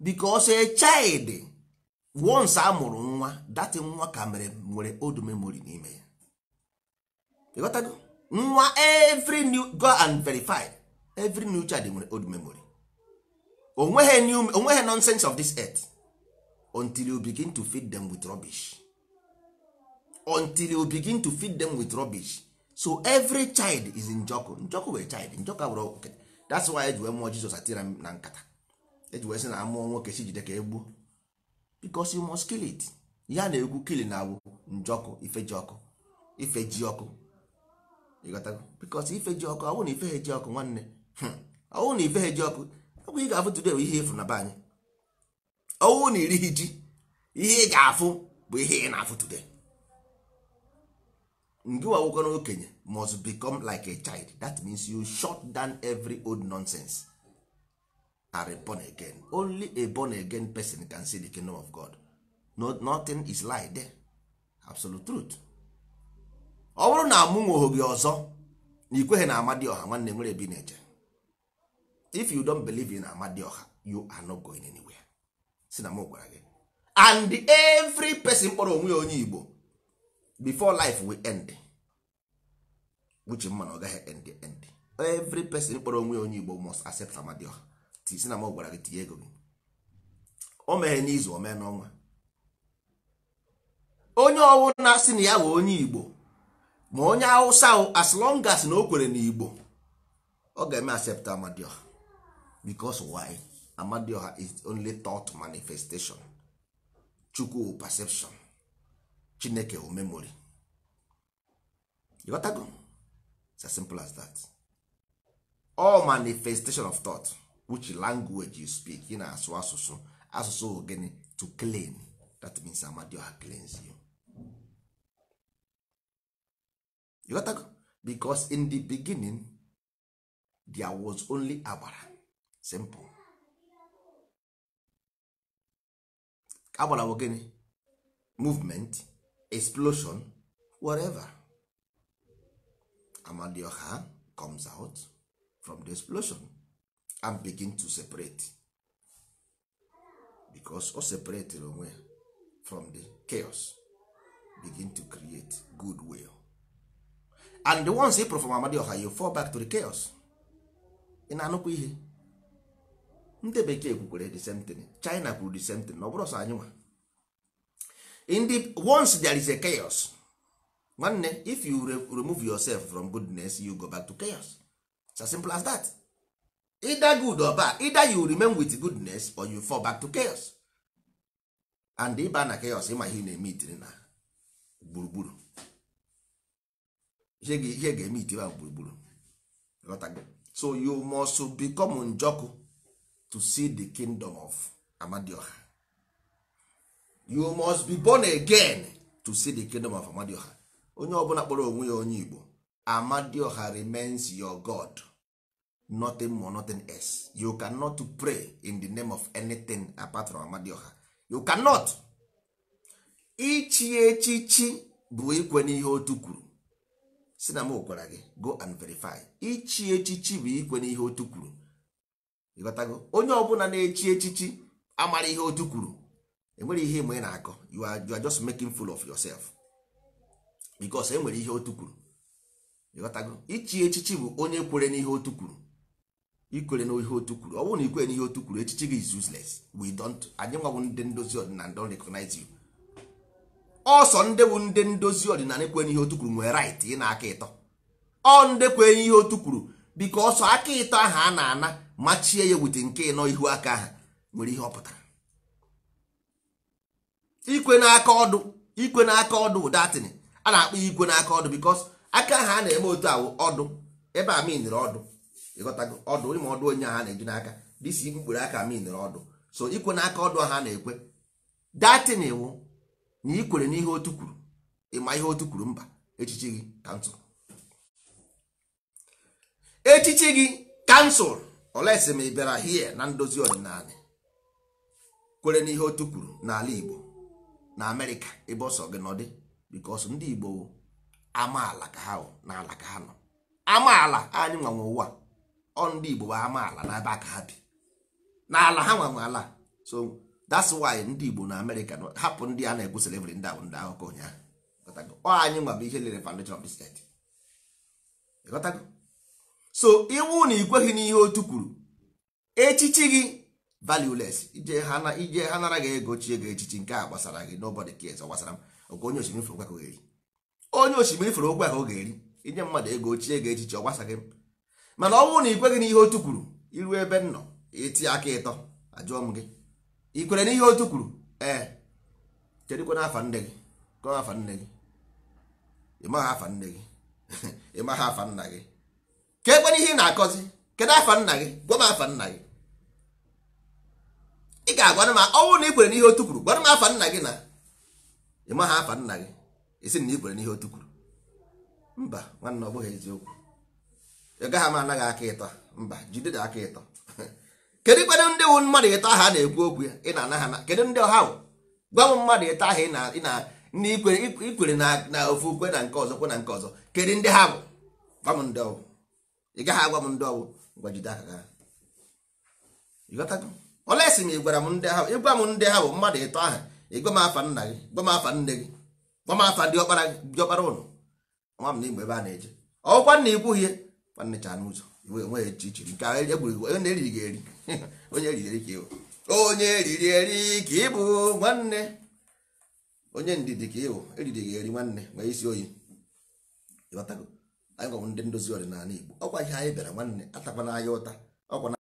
Because a child, once a mụrụ nwa, that nwa ka mere nwere old memory n'ime ya. Ịghọtago? Nwa, every new, go and verify, every new child nwere old memory. Onweghị new, onweghị nonsense of this earth until you begin to feed them with rubbish. Until you begin to feed them with rubbish. So every child is Njoku. Njoku were child. Njoku abụrụ okenye. That's why eji wee mụọ Jizọs atira na nkata. Eji wee sị na amụọ nwoke si jide ka egbuo, because you must kill it. Ya na-ekwu kill na awụ Njoku, ife ji ọkụ, ife ji ọkụ. Ịghọtago? Because ife ji ọkụ, ọ bụrụ na ife ha ji ọkụ, nwanne, ọ bụrụ na ife ha ji ọkụ, ọ bụ ị ga-afụ today bụ ihe efu na be anyị. Ọ bụrụ na irighị ji, ihe ị ga-afụ bụ ihe ị na-afụ today. Ngị nwa nwoke na okenye must become like a child. That means you shut down every old nonsense and born again. Only a born again person can see the kingdom of God. No, nothing is lie there. Absolute truth. Ọ bụrụ na amụ nweghị gị ọzọ na ikweghị na Amadioha, nwanne, nwere ebe ị na-eje. If you don't believe in Amadioha, you are not going anywhere. Si na m gwara gị. And every person kpọrọ onwe ya onye Igbo, before life will end, which mma na ọ gaghị end, every person kpọrọ onwe ya onye Igbo must accept Amadioha. Si na m gwara gị, tinye ego gị. O meghe n'izu, o mee n'ọnwa. Onye ọbụla sị na ya bụ onye Igbo, ma onye Hausa, as long as na o kwere na Igbo, ọ ga-eme accept Amadioha. Because why? Amadioha is only thought manifestation. Chukwu perception, Chineke o memory. You got to go. It's as simple as that. All manifestation of thought. Which language you speak, ị na-asụ asụsụ, asụsụ gịnị? To clean. That means Amadioha cleans you. You got to go. Because in the beginning there was only agbara. Simple. Agbara bụ gịnị? Movement, explosion, whatever. Amadioha comes out from the explosion and begin to separate, because o separate onwe from the chaos, begin to create goodwill. And the ones he from Amadioha, you fall back to the chaos. Ị na-anụkwa ihe ndị bekee kwukwere? The same thing. China kwuru the same thing. Na ọ bụrụ sọ anyị nwa. In the once there is a chaos, nwanne, if you remove yourself from goodness, you go back to chaos. It's as simple as that. Either good or bad, either you remain with goodness or you fall back to chaos. And ịba na chaos, ịma ihe na-eme itiri na gburugburu, ihe ga-eme itiri na gburugburu. So you must become Njoku to see the kingdom of Amadioha. You must be born again to see the kingdom of Amadioha. Onye ọbụla kpọrọ onwe ya onye Igbo, Amadioha remains your God. Nothing more, nothing else. You cannot pray in the name of anything apart from Amadioha. You cannot. Ichi echichi bụ ikwe n'ihe otu kwuru. Si na m gwara gị, go and verify. Ichi echichi bụ ikwe n'ihe otu kwuru. Ịghọtago? Onye ọbụla na-echi echichi amara ihe otu kwuru, enwere ihe ịma ị na-akọ. You are just making fool of yourself. Because e nwere ihe otu kwuru. Ịghọtago? Ichi echichi bụ onye kwere n'ihe otu kwuru. Ikwere n'ihe otu kwuru, ọ bụrụ na ikwere n'ihe otu kwuru, echichi gị is useless. We don't, anyị nwabụ ndị ndozi ọdịnala don't recognize you. Ọsọ ndị bụ ndị ndozi ọdịnala kwere n'ihe otu kwuru nwere right ị na-aka ịtọ. Ọ ndị kwere n'ihe otu kwuru, biko ọsọ aka ịtọ ahụ a na-ana machie ya wute nke ịnọ ihu aka ahụ nwere ihe ọ pụtara. Ikwe n'aka ọdụ, ikwe n'aka ọdụ bụ datin a na-akpọ ikwe n'aka ọdụ, because aka ahụ a na-eme otu awụ ọdụ ebe a miniri ọdụ. Ịghọtago? Ọdụ ịma ọdụ onye ahụ a na-eji n'aka dịsi mkpụrụ aka miniri ọdụ. So ikwe n'aka ọdụ ahụ a na-ekwe datin iwu na ikwere n'ihe otu kwuru. Ịma ihe otu kwuru? Mba. Echichi gị kansụl, echichi gị kansụl, olesi ma ị bịara hie na ndozi ọdịnala kwere n'ihe otu kwuru n'ala Igbo na Amerịka ebe ọsọ gị nọdị, because ndị Igbo amaala ka ha n'ala ka ha nọ. Amaala anyị nwanwe ụwa, ọ ndị Igbo bụ amaala n'ebe aka ha bi n'ala ha nwanwe ala. So that's why ndị Igbo na Amerịka hapụ ndị a na-ekwu slavery, ndị ahụ ndị akụkọ ụnyaahụ. Ọ anyị nwa bụ ihe lere foundation of the state. Ịghọtago? So iwu na ikweghị n'ihe otu kwuru, echichi gị valueless. Ije ha nara gị ego chie gị echichi, nke a gbasara gị, nobody cares. Ọ gbasara m oke onye osimiri fere okwu ka ọ ga-eri, onye osimiri fere okwu ka ọ ga-eri. Inye mmadụ ego chie gị echichi, ọ gbasaghị m. Mana ọ bụrụ na ikweghị n'ihe otu kwuru, iru ebe m nọ eti aka ịtọ, ajụọ m gị, ị kwere n'ihe otu kwuru? Ee. Kedụkwa n'afa nne gị? Kọọ afa nne gị. Ị maghị afa nne gị, ị maghị afa nna gị, ka ekwere ihe ị na-akọzi. Kedu afa nna gị? Gwa m afa nna gị. Ị ga-agwara m ọ bụrụ na ị kwere n'ihe otu kwuru, gwara m afa nna gị. Na ị maghị afa nna gị, ị sị na ị kwere n'ihe otu kwuru. Mba nwanne, ọ bụghị eziokwu. Ị gaghị m anaghị aka ịtọ. Mba, jide dị aka ịtọ. Kedu kwere ndị wụ mmadụ ịtọ ahụ a na-ekwu okwu ya ị na-ana ha na? Kedu ndị ọha wụ? Gwa m mmadụ ịtọ ahụ ị na ndị ikwere na ofu kwe na nke ọzọ kwe na nke ọzọ. Kedu ndị ha bụ? Gwa m ndị ọwụ. Ị gaghị agwa m ndị ọwụ. Ngwa, jide aka gị. Ịghọtago? Olesi ma ị gwara m ndị ha, ịgwa m ndị ha bụ mmadụ ịtọ ahụ. Ịgwa m afa nna gị, gwa m afa nne gị, gwa m afa dị ọkpara dị ọkpara ụnụ. Nwa m na igbo ebe a na-eje ọkwa nna ikwughie nwanne chaa n'ụzọ iwe enweghị echi ichiri nke ahụ egwuru onye eriri gị eri, onye eriri eri ka ịbụ, onye eriri eri ka ịbụ nwanne, onye ndidi ka ịbụ, eriri gị eri nwanne, nwee isi oyi. Ịghọtago? Anyị gwabụ ndị ndozi ọdịnala Igbo, ọkwa ihe anyị bịara nwanne, atakwana anya ụta ọkwa.